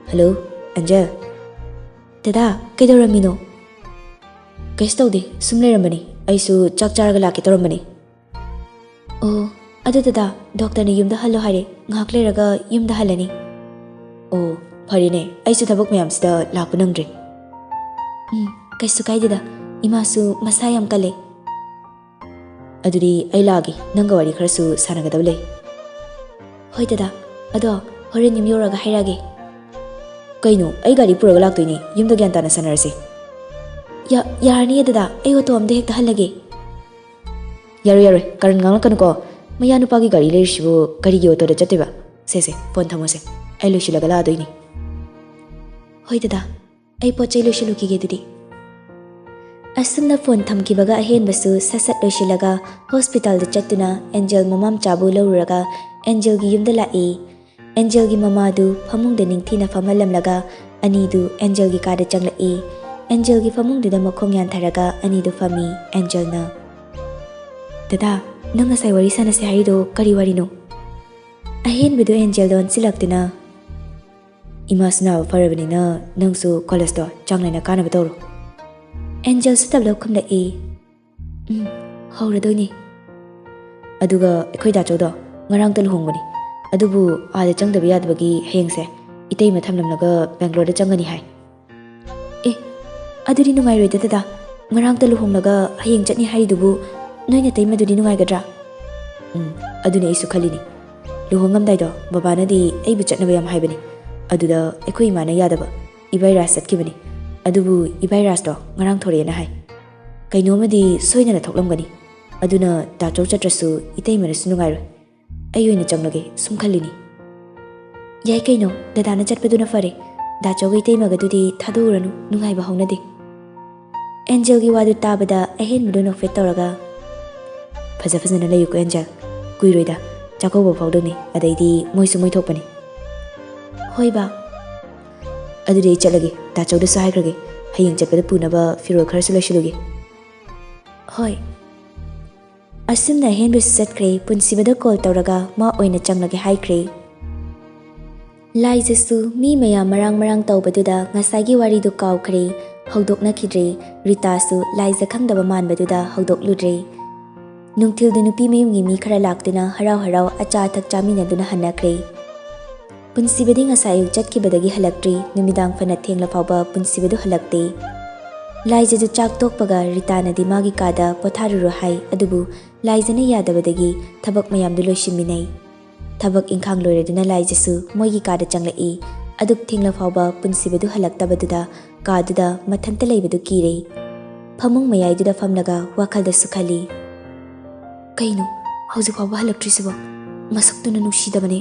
"ꯍꯜꯂꯣ, ꯑꯟꯖꯜ꯫" "ꯗꯗꯥ, ꯀꯩꯗꯧꯔꯝꯃꯤꯅꯣ?" "ꯀꯩꯁꯨ ꯇꯧꯗꯦ, ꯁꯨꯝ ꯂꯩꯔꯝꯕꯅꯤ꯫ ꯑꯩꯁꯨ ꯆꯥꯛ ꯆꯥꯔꯒ ꯂꯥꯛꯀꯦ ꯇꯧꯔꯝꯕꯅꯤ꯫" "ꯑꯣ, ꯑꯗꯨ ꯗꯗꯥ, ꯗꯣꯛꯇꯔꯅ ꯌꯨꯝꯗ ꯍꯜꯂꯣ ꯍꯥꯏꯔꯦ꯫ ꯉꯥꯏꯍꯥꯛ ꯂꯩꯔꯒ ꯌꯨꯝꯗ ꯍꯜꯂꯅꯤ꯫" "ꯑꯣ, ꯐꯔꯦꯅꯦ, ꯑꯩꯁꯨ ꯊꯕꯛ ꯃꯌꯥꯝꯁꯤꯗ ꯂꯥꯛꯄ ꯅꯪꯗ꯭ꯔꯦ꯫" "ꯎꯝ, ꯀꯩꯁꯨ ꯀꯥꯏꯗꯦꯗ꯫ ꯏꯃꯥꯁꯨ ꯃꯁꯥ ꯌꯥꯝ ꯀꯜꯂꯦ꯫" "ꯑꯗꯨꯗꯤ ꯑꯩ ꯂꯥꯛꯑꯒꯦ, ꯅꯪꯒ ꯋꯥꯔꯤ ꯈꯔꯁꯨ ꯁꯥꯟꯅꯒꯗꯕ ꯂꯩ꯫" "ꯍꯣꯏ ꯗꯗꯥ, ꯑꯗꯣ ꯍꯣꯔꯦꯟ ꯌꯨꯝ ꯌꯧꯔꯒ ꯍꯥꯏꯔꯛꯑꯒꯦ꯫" "ꯀꯩꯅꯣ, ꯑꯩ ꯒꯥꯔꯤ ꯄꯨꯔꯒ ꯂꯥꯛꯇꯣꯏꯅꯦ, ꯌꯨꯝꯗ ꯒ꯭ꯌꯥꯟ ꯇꯥꯅ ꯁꯥꯟꯅꯔꯁꯦ꯫" "ꯌꯥ-, ꯌꯥꯔꯅꯤꯌꯦ ꯗꯗꯥ, ꯑꯩ ꯑꯣꯇꯣ ꯑꯝꯗ ꯍꯦꯛꯇ ꯍꯜꯂꯒꯦ꯫" "ꯌꯥꯔꯣꯏ, ꯌꯥꯔꯣꯏ, ꯀꯔꯟ ꯉꯥꯡꯂꯛꯀꯅꯨꯀꯣ꯫ ꯃꯌꯥ ꯅꯨꯄꯥꯒꯤ ꯒꯥꯔꯤ ꯂꯩꯔꯤꯁꯤꯕꯨ ꯀꯔꯤꯒꯤ ꯑꯣꯇꯣꯗ ꯆꯠꯇꯣꯏꯕ? ꯁꯦ, ꯁꯦ, ꯐꯣꯟ ꯊꯝꯃꯣꯁꯦ, ꯑꯩ ꯂꯣꯏꯁꯤꯜꯂꯒ ꯂꯥꯛꯑꯗꯣꯏꯅꯤ꯫" "ꯍꯣꯏ ꯗꯗꯥ, ꯑꯩ ꯄꯣꯠ ꯆꯩ ꯂꯣꯏꯁꯤꯜꯂꯨꯈꯤꯒꯦ ꯑꯗꯨꯗꯤ꯫" ꯑꯁꯨꯝꯅ ꯐꯣꯟ ꯊꯝꯈꯤꯕꯒ ꯑꯍꯦꯟꯕꯁꯨ ꯁꯠ ꯁꯠ ꯂꯣꯏꯁꯤꯜꯂꯒ ꯍꯣꯁꯄꯤꯇꯥꯜꯗ ꯆꯠꯇꯨꯅ ꯑꯦꯟꯖꯦꯜ ꯃꯃꯥ ꯃꯆꯥꯕꯨ ꯂꯧꯔꯨꯔꯒ ꯑꯦꯟꯖꯦꯜꯒꯤ ꯌꯨꯝꯗ ꯂꯥꯛꯏ꯫ ꯑꯦꯟꯖꯦꯜꯒꯤ ꯃꯃꯥꯗꯨ ꯐꯃꯨꯡꯗ ꯅꯤꯡꯊꯤꯅ ꯐꯝꯍꯜꯂꯝꯂꯒ ꯑꯅꯤꯗꯨ ꯑꯦꯟꯖꯦꯜꯒꯤ ꯀꯥꯗ ꯆꯪꯂꯛꯏ꯫ ꯑꯦꯟꯖꯦꯜꯒꯤ ꯐꯃꯨꯡꯗꯨꯗ ꯃꯈꯣꯡ ꯌꯥꯟꯊꯔꯒ ꯑꯅꯤꯗꯨ ꯐꯝꯃꯤ꯫ ꯑꯦꯟꯖꯦꯜꯅ, "ꯗꯗꯥ, ꯅꯪ ꯉꯁꯥꯏ ꯋꯥꯔꯤ ꯁꯥꯟꯅꯁꯦ ꯍꯥꯏꯔꯤꯗꯣ ꯀꯔꯤ ꯋꯥꯔꯤꯅꯣ?" ꯑꯍꯦꯟꯕꯗꯨ ꯑꯦꯟꯖꯦꯜꯗ ꯑꯣꯟꯁꯤꯜꯂꯛꯇꯨꯅ, "ꯏꯃꯥꯁꯨ ꯅꯥꯕ ꯐꯔꯕꯅꯤꯅ ꯅꯪꯁꯨ ꯀꯣꯂꯦꯖꯇꯣ ꯆꯥꯡ ꯅꯥꯏꯅ ꯀꯥꯅꯕ ꯇꯧꯔꯣ꯫" ꯑꯦꯟꯖꯦꯜꯁꯨ ꯇꯞꯂꯞ ꯈꯨꯝꯂꯛꯏ, "ꯎꯝ, ꯍꯧꯔꯗꯣꯏꯅꯤ꯫" "ꯑꯗꯨꯒ ꯑꯩꯈꯣꯏ ꯗꯥꯆꯧꯗꯣ ꯉꯔꯥꯡꯇ ꯂꯨꯍꯣꯡꯕꯅꯤ, ꯑꯗꯨꯕꯨ ꯑꯥꯗ ꯆꯪꯗꯕ ꯌꯥꯗꯕꯒꯤ ꯍꯌꯦꯡꯁꯦ ꯏꯇꯩꯃ ꯊꯝꯂꯝꯂꯒ ꯕꯦꯡꯒ꯭ꯂꯣꯔꯗ ꯆꯪꯒꯅꯤ ꯍꯥꯏ꯫" "ꯑꯦ, ꯑꯗꯨꯗꯤ ꯅꯨꯡꯉꯥꯏꯔꯣꯏꯗ ꯗꯗꯥ, ꯉꯔꯥꯡꯇ ꯂꯨꯍꯣꯡꯂꯒ ꯍꯌꯦꯡ ꯆꯠꯅꯤ ꯍꯥꯏꯔꯤꯗꯨꯕꯨ ꯅꯣꯏ ꯅꯇꯩꯃꯗꯨꯗꯤ ꯅꯨꯡꯉꯥꯏꯒꯗ꯭ꯔꯥ?" ꯎꯝ, ꯑꯗꯨꯅꯤ ꯑꯩꯁꯨ ꯈꯜꯂꯤꯅꯤ꯫ ꯂꯨꯍꯣꯡꯉꯝꯗꯥꯏꯗꯣ ꯕꯕꯥꯅꯗꯤ ꯑꯩꯕꯨ ꯆꯠꯅꯕ ꯌꯥꯝ ꯍꯥꯏꯕꯅꯤ꯫ ꯑꯗꯨꯗ ꯑꯩꯈꯣꯏ ꯏꯃꯥꯅ ꯌꯥꯗꯕ꯫ ꯏꯕꯥꯏ ꯔꯥꯖ ꯆꯠꯈꯤꯕꯅꯤ꯫ ꯑꯗꯨꯕꯨ ꯏꯕꯥꯏ ꯔꯥꯖꯇꯣ ꯉꯔꯥꯡ ꯊꯣꯔꯛꯑꯦꯅ ꯍꯥꯏ꯫ ꯀꯩꯅꯣꯝꯃꯗꯤ ꯁꯣꯏꯗꯅ ꯊꯣꯛꯂꯝꯒꯅꯤ꯫ ꯑꯗꯨꯅ ꯗꯥꯆꯧ ꯆꯠꯇ꯭ꯔꯁꯨ ꯏꯇꯩꯃꯅꯁꯨ ꯅꯨꯡꯉꯥꯏꯔꯣꯏ꯫ ꯑꯩ ꯑꯣꯏꯅ ꯆꯪꯂꯒꯦ, ꯁꯨꯝ ꯈꯜꯂꯤꯅꯤ꯫ ꯌꯥꯏ ꯀꯩꯅꯣ, ꯗꯗꯥꯅ ꯆꯠꯄꯗꯨꯅ ꯐꯔꯦ꯫ ꯗꯥꯆꯧꯒ ꯏꯇꯩꯃꯒꯗꯨꯗꯤ ꯊꯥꯗꯣꯛꯎꯔꯅꯨ, ꯅꯨꯡꯉꯥꯏꯕ ꯍꯧꯅꯗꯦ꯫ ꯑꯦꯟꯖꯦꯜꯒꯤ ꯋꯥꯗꯨ ꯇꯥꯕꯗ ꯑꯍꯦꯟꯕꯗꯨ ꯅꯣꯛꯐꯦꯠ ꯇꯧꯔꯒ, "ꯐꯖ ꯐꯖꯅ ꯂꯩꯌꯨꯀꯣ ꯑꯦꯟꯖꯦꯜ꯫ ꯀꯨꯏꯔꯣꯏꯗ, ꯆꯥꯛꯀꯧꯕ ꯐꯥꯎꯗꯧꯅꯤ, ꯑꯗꯩꯗꯤ ꯃꯣꯏꯁꯨ ꯃꯣꯏ ꯊꯣꯛꯄꯅꯤ꯫" "ꯍꯣꯏ ꯕꯥ꯫" "ꯑꯗꯨꯗꯤ ꯑꯩ ꯆꯠꯂꯒꯦ, ꯗꯥꯆꯧꯗꯁꯨ ꯍꯥꯏꯈ꯭ꯔꯒꯦ, ꯍꯌꯦꯡ ꯆꯠꯄꯗ ꯄꯨꯅꯕ ꯐꯤꯔꯣꯜ ꯈꯔꯁꯨ ꯂꯩꯁꯤꯜꯂꯨꯒꯦ꯫" "ꯍꯣꯏ꯫" ꯑꯁꯨꯝꯅ ꯑꯍꯦꯟꯕꯁꯨ ꯆꯠꯈ꯭ꯔꯦ꯫ ꯄꯨꯟꯁꯤꯕꯗ ꯀꯣꯜ ꯇꯧꯔꯒ ꯃꯥ ꯑꯣꯏꯅ ꯆꯪꯂꯒꯦ ꯍꯥꯏꯈ꯭ꯔꯦ꯫ ꯂꯥꯏꯖꯁꯨ ꯃꯤ ꯃꯌꯥꯝ ꯃꯔꯥꯡ ꯃꯔꯥꯡ ꯇꯧꯕꯗꯨꯗ ꯉꯁꯥꯏꯒꯤ ꯋꯥꯔꯤꯗꯨ ꯀꯥꯎꯈ꯭ꯔꯦ, ꯍꯧꯗꯣꯛꯅꯈꯤꯗ꯭ꯔꯦ꯫ ꯔꯤꯇꯥꯁꯨ ꯂꯥꯏꯖ ꯈꯪꯗꯕ ꯃꯥꯟꯕꯗꯨꯗ ꯍꯧꯗꯣꯛꯂꯨꯗ꯭ꯔꯦ꯫ ꯅꯨꯡꯊꯤꯜꯗꯨ ꯅꯨꯄꯤ ꯃꯌꯨꯝꯒꯤ ꯃꯤ ꯈꯔ ꯂꯥꯛꯇꯨꯅ ꯍꯔꯥꯎ ꯍꯔꯥꯎ ꯑꯆꯥ ꯑꯊꯛ ꯆꯥꯃꯤꯟꯅꯗꯨꯅ ꯍꯟꯅꯈ꯭ꯔꯦ꯫ ꯄꯨꯟꯁꯤꯕꯗꯤ ꯉꯁꯥꯏ ꯑꯌꯨꯛ ꯆꯠꯈꯤꯕꯗꯒꯤ ꯍꯜꯂꯛꯇ꯭ꯔꯤ꯫ ꯅꯨꯃꯤꯗꯥꯡ ꯐꯅ ꯊꯦꯡꯂ ꯐꯥꯎꯕ ꯄꯨꯟꯁꯤꯕꯗꯨ ꯍꯜꯂꯛꯇꯦ꯫ ꯂꯥꯏꯖꯗꯨ ꯆꯥꯛ ꯇꯣꯛꯄꯒ ꯔꯤꯇꯥꯅꯗꯤ ꯃꯥꯒꯤ ꯀꯥꯗ ꯄꯣꯊꯥꯔꯨꯔꯣ ꯍꯥꯏ, ꯑꯗꯨꯕꯨ ꯂꯥꯏꯖꯅ ꯌꯥꯗꯕꯗꯒꯤ ꯊꯕꯛ ꯃꯌꯥꯝꯗꯨ ꯂꯣꯏꯁꯤꯟꯃꯤꯟꯅꯩ꯫ ꯊꯕꯛ ꯏꯪꯈꯥꯡ ꯂꯣꯏꯔꯗꯨꯅ ꯂꯥꯏꯖꯁꯨ ꯃꯣꯏꯒꯤ ꯀꯥꯗ ꯆꯪꯂꯛꯏ꯫ ꯑꯗꯨꯛ ꯊꯦꯡꯂ ꯐꯥꯎꯕ ꯄꯨꯟꯁꯤꯕꯗꯨ ꯍꯜꯂꯛꯇꯕꯗꯨꯗ ꯀꯥꯗꯨꯗ ꯃꯊꯟꯇ ꯂꯩꯕꯗꯨ ꯀꯤꯔꯦ꯫ ꯐꯃꯨꯡ ꯃꯌꯥꯏꯗꯨꯗ ꯐꯝꯂꯒ ꯋꯥꯈꯜꯗꯁꯨ ꯈꯜꯂꯤ, "ꯀꯩꯅꯣ, ꯍꯧꯖꯤꯛ ꯐꯥꯎꯕ ꯍꯜꯂꯛꯇ꯭ꯔꯤꯁꯤꯕꯣ? ꯃꯁꯛꯇꯨꯅ ꯅꯨꯡꯁꯤꯗꯕꯅꯦ꯫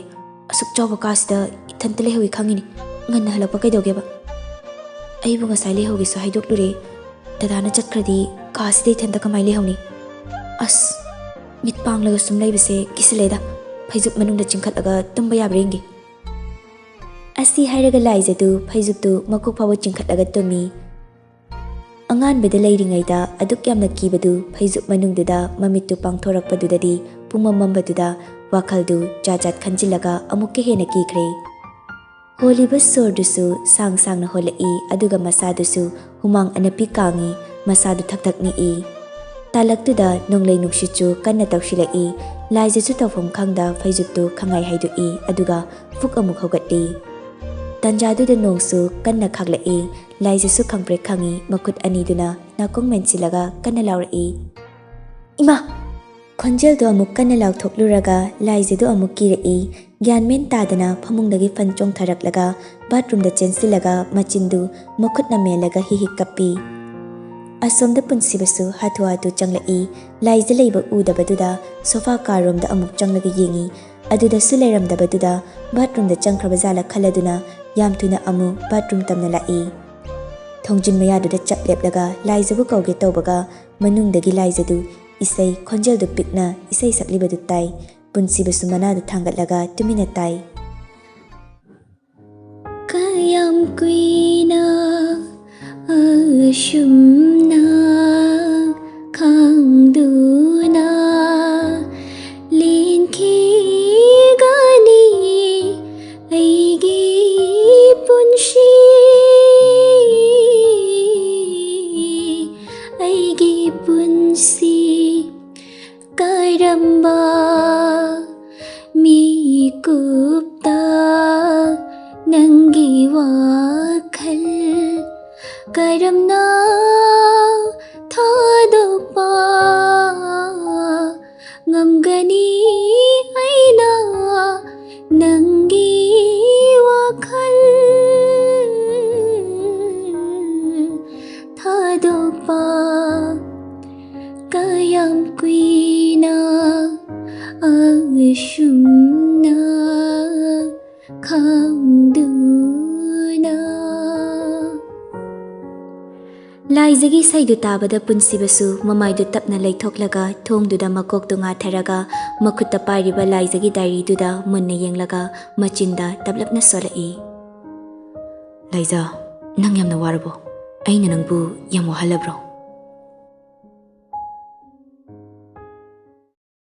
ꯑꯁꯨꯛ ꯆꯥꯎꯕ ꯀꯥꯁꯤꯗ ꯏꯊꯟꯇ ꯂꯩꯍꯧꯏ ꯈꯪꯉꯤꯅꯤ꯫ ꯉꯟꯅ ꯍꯜꯂꯛꯄ ꯀꯩꯗꯧꯒꯦꯕ? ꯑꯩꯕꯨ ꯉꯁꯥꯏ ꯂꯩꯍꯧꯒꯦꯁꯨ ꯍꯥꯏꯗꯣꯛꯂꯨꯔꯦ꯫ ꯗꯗꯥꯅ ꯆꯠꯈ꯭ꯔꯗꯤ ꯀꯥꯁꯤꯗ ꯏꯊꯟꯇ ꯀꯃꯥꯏ ꯂꯩꯍꯧꯅꯤ? ꯑꯁ, ꯃꯤꯠ ꯄꯥꯡꯂꯒ ꯁꯨꯝ ꯂꯩꯕꯁꯦ ꯀꯤꯁꯤꯜꯂꯦꯗ꯫ ꯐꯩꯖꯨꯞ ꯃꯅꯨꯡꯗ ꯆꯤꯡꯈꯠꯂꯒ ꯇꯨꯝꯕ ꯌꯥꯕ꯭ꯔꯥ ꯌꯦꯡꯒꯦ꯫" ꯑꯁꯤ ꯍꯥꯏꯔꯒ ꯂꯥꯏꯖꯗꯨ ꯐꯩꯖꯨꯞꯇꯨ ꯃꯀꯣꯛ ꯐꯥꯎꯕ ꯆꯤꯡꯈꯠꯂꯒ ꯇꯨꯝꯃꯤ꯫ ꯑꯉꯥꯟꯕꯗ ꯂꯩꯔꯤꯉꯩꯗ ꯑꯗꯨꯛ ꯌꯥꯝꯅ ꯀꯤꯕꯗꯨ ꯐꯩꯖꯨꯞ ꯃꯅꯨꯡꯗꯨꯗ ꯃꯃꯤꯠꯇꯨ ꯄꯥꯡꯊꯣꯔꯛꯄꯗꯨꯗꯗꯤ ꯄꯨꯝꯃꯝ ꯃꯝꯕꯗꯨꯗ ꯋꯥꯈꯜꯗꯨ ꯖꯥꯠ ꯖꯥꯠ ꯈꯟꯖꯤꯜꯂꯒ ꯑꯃꯨꯛꯀ ꯍꯦꯟꯅ ꯀꯤꯈ꯭ꯔꯦ꯫ ꯍꯣꯜꯂꯤꯕ ꯁꯣꯔꯗꯨꯁꯨ ꯁꯥꯡ ꯁꯥꯡꯅ ꯍꯣꯜꯂꯛꯏ, ꯑꯗꯨꯒ ꯃꯁꯥꯗꯨꯁꯨ ꯍꯨꯃꯥꯡ ꯑꯅꯞꯄꯤ ꯀꯥꯡꯏ, ꯃꯁꯥꯗꯨ ꯊꯛ ꯊꯛ ꯅꯤꯛꯏ꯫ ꯇꯥꯂꯛꯇꯨꯗ ꯅꯣꯡꯂꯩ ꯅꯨꯡꯁꯤꯠꯁꯨ ꯀꯟꯅ ꯇꯧꯁꯤꯜꯂꯛꯏ꯫ ꯂꯥꯏꯖꯁꯨ ꯇꯧꯐꯝ ꯈꯪꯗ ꯐꯩꯖꯨꯞꯇꯨ ꯈꯪꯍꯥꯏ ꯍꯥꯏꯗꯣꯛꯏ, ꯑꯗꯨꯒ ꯐꯨꯛ ꯑꯃꯨꯛ ꯍꯧꯒꯠꯂꯤ꯫ ꯇꯟꯖꯥꯗꯨꯗ ꯅꯣꯡꯁꯨ ꯀꯟꯅ ꯈꯥꯛꯂꯛꯏ꯫ ꯂꯥꯏꯖꯁꯨ ꯈꯪꯄ꯭ꯔꯦꯛ ꯈꯪꯏ, ꯃꯈꯨꯠ ꯑꯅꯤꯗꯨꯅ ꯅꯥꯀꯣꯡ ꯃꯦꯟꯁꯤꯜꯂꯒ ꯀꯟꯅ ꯂꯥꯎꯔꯛꯏ, "ꯏꯃꯥ!" ꯈꯣꯟꯖꯦꯜꯗꯣ ꯑꯃꯨꯛ ꯀꯟꯅ ꯂꯥꯎꯊꯣꯛꯂꯨꯔꯒ ꯂꯥꯏꯖꯗꯨ ꯑꯃꯨꯛ ꯀꯤꯔꯛꯏ꯫ ꯒ꯭ꯌꯥꯟ ꯃꯦꯟ ꯇꯥꯗꯅ ꯐꯃꯨꯡꯗꯒꯤ ꯐꯟ ꯆꯣꯡꯊꯔꯛꯂꯒ ꯕꯥꯠꯔꯨꯝꯗ ꯆꯦꯟꯁꯤꯜꯂꯒ ꯃꯆꯤꯟꯗꯨ ꯃꯈꯨꯠꯅ ꯃꯦꯜꯂꯒ ꯍꯤ ꯍꯤ ꯀꯞꯄꯤ꯫ ꯑꯁꯣꯝꯗ ꯄꯨꯟꯁꯤꯕꯁꯨ ꯍꯥꯊꯨ ꯍꯥꯊꯨ ꯆꯪꯂꯛꯏ꯫ ꯂꯥꯏꯖ ꯂꯩꯕ ꯎꯗꯕꯗꯨꯗ ꯁꯣꯐꯥ ꯀꯥꯔꯣꯝꯗ ꯑꯃꯨꯛ ꯆꯪꯂꯒ ꯌꯦꯡꯏ꯫ ꯑꯗꯨꯗꯁꯨ ꯂꯩꯔꯝꯗꯕꯗꯨꯗ ꯕꯥꯠꯔꯨꯝꯗ ꯆꯪꯈ꯭ꯔꯕ ꯖꯥꯠꯂ ꯈꯜꯂꯗꯨꯅ ꯌꯥꯝ ꯊꯨꯅ ꯑꯃꯨꯛ ꯕꯥꯠꯔꯨꯝ ꯇꯝꯅ ꯂꯥꯛꯏ꯫ ꯊꯣꯡꯖꯤꯟ ꯃꯌꯥꯗꯨꯗ ꯆꯞ ꯂꯦꯞꯂꯒ ꯂꯥꯏꯖꯕꯨ ꯀꯧꯒꯦ ꯇꯧꯕꯒ ꯃꯅꯨꯡꯗꯒꯤ ꯂꯥꯏꯖꯗꯨ ꯏꯁꯩ ꯈꯣꯟꯖꯦꯜꯗꯨ ꯄꯤꯛꯅ ꯏꯁꯩ ꯁꯛꯂꯤꯕꯗꯨ ꯇꯥꯏ꯫ ꯄꯨꯟꯁꯤꯕꯁꯨ ꯃꯅꯥꯗꯨ ꯊꯥꯡꯒꯠꯂꯒ ꯇꯨꯃꯤꯟꯅ ꯇꯥꯏ꯫ ꯀꯌꯥꯝ ꯀꯨꯏꯅ ꯑꯁꯨꯝꯅ ꯈꯪꯗꯨꯅ ꯂꯦꯟꯈꯤꯒꯅꯤ ꯑꯩꯒꯤ ꯄꯨꯟꯁꯤ, ꯑꯩꯒꯤ ꯄꯨꯟꯁꯤ꯫ ꯀꯔꯝꯕ ꯃꯤꯀꯨꯞꯇ ꯅꯪꯒꯤ ꯋꯥꯈꯜ ꯀꯔꯝꯅ ꯊꯥꯗꯣꯛꯄ ꯉꯝꯒꯅꯤ ꯑꯩꯅ ꯅꯪꯒꯤ ꯋꯥꯈꯜ ꯊꯥꯗꯣꯛꯄ? ꯀꯌꯥꯝ ꯀꯨꯏꯅ ꯑꯁꯨꯝꯅ ꯈꯪꯗꯨꯅ꯫ ꯂꯥꯏꯖꯒꯤ ꯏꯁꯩꯗꯨ ꯇꯥꯕꯗ ꯄꯨꯟꯁꯤꯕꯁꯨ ꯃꯃꯥꯏꯗꯨ ꯇꯞꯅ ꯂꯩꯊꯣꯛꯂꯒ ꯊꯣꯡꯗꯨꯗ ꯃꯀꯣꯛꯇꯨ ꯉꯥꯊꯔꯒ ꯃꯈꯨꯠꯇ ꯄꯥꯏꯔꯤꯕ ꯂꯥꯏꯖꯒꯤ ꯗꯥꯏꯔꯤꯗꯨꯗ ꯃꯨꯟꯅ ꯌꯦꯡꯂꯒ ꯃꯆꯤꯟꯗ ꯇꯞꯂꯞꯅ ꯁꯣꯜꯂꯛꯏ꯫ ꯂꯥꯏꯖ, ꯅꯪ ꯌꯥꯝꯅ ꯋꯥꯔꯕꯣ? ꯑꯩꯅ ꯅꯪꯕꯨ ꯌꯥꯝ ꯋꯥꯍꯜꯂꯕ꯭ꯔꯣ?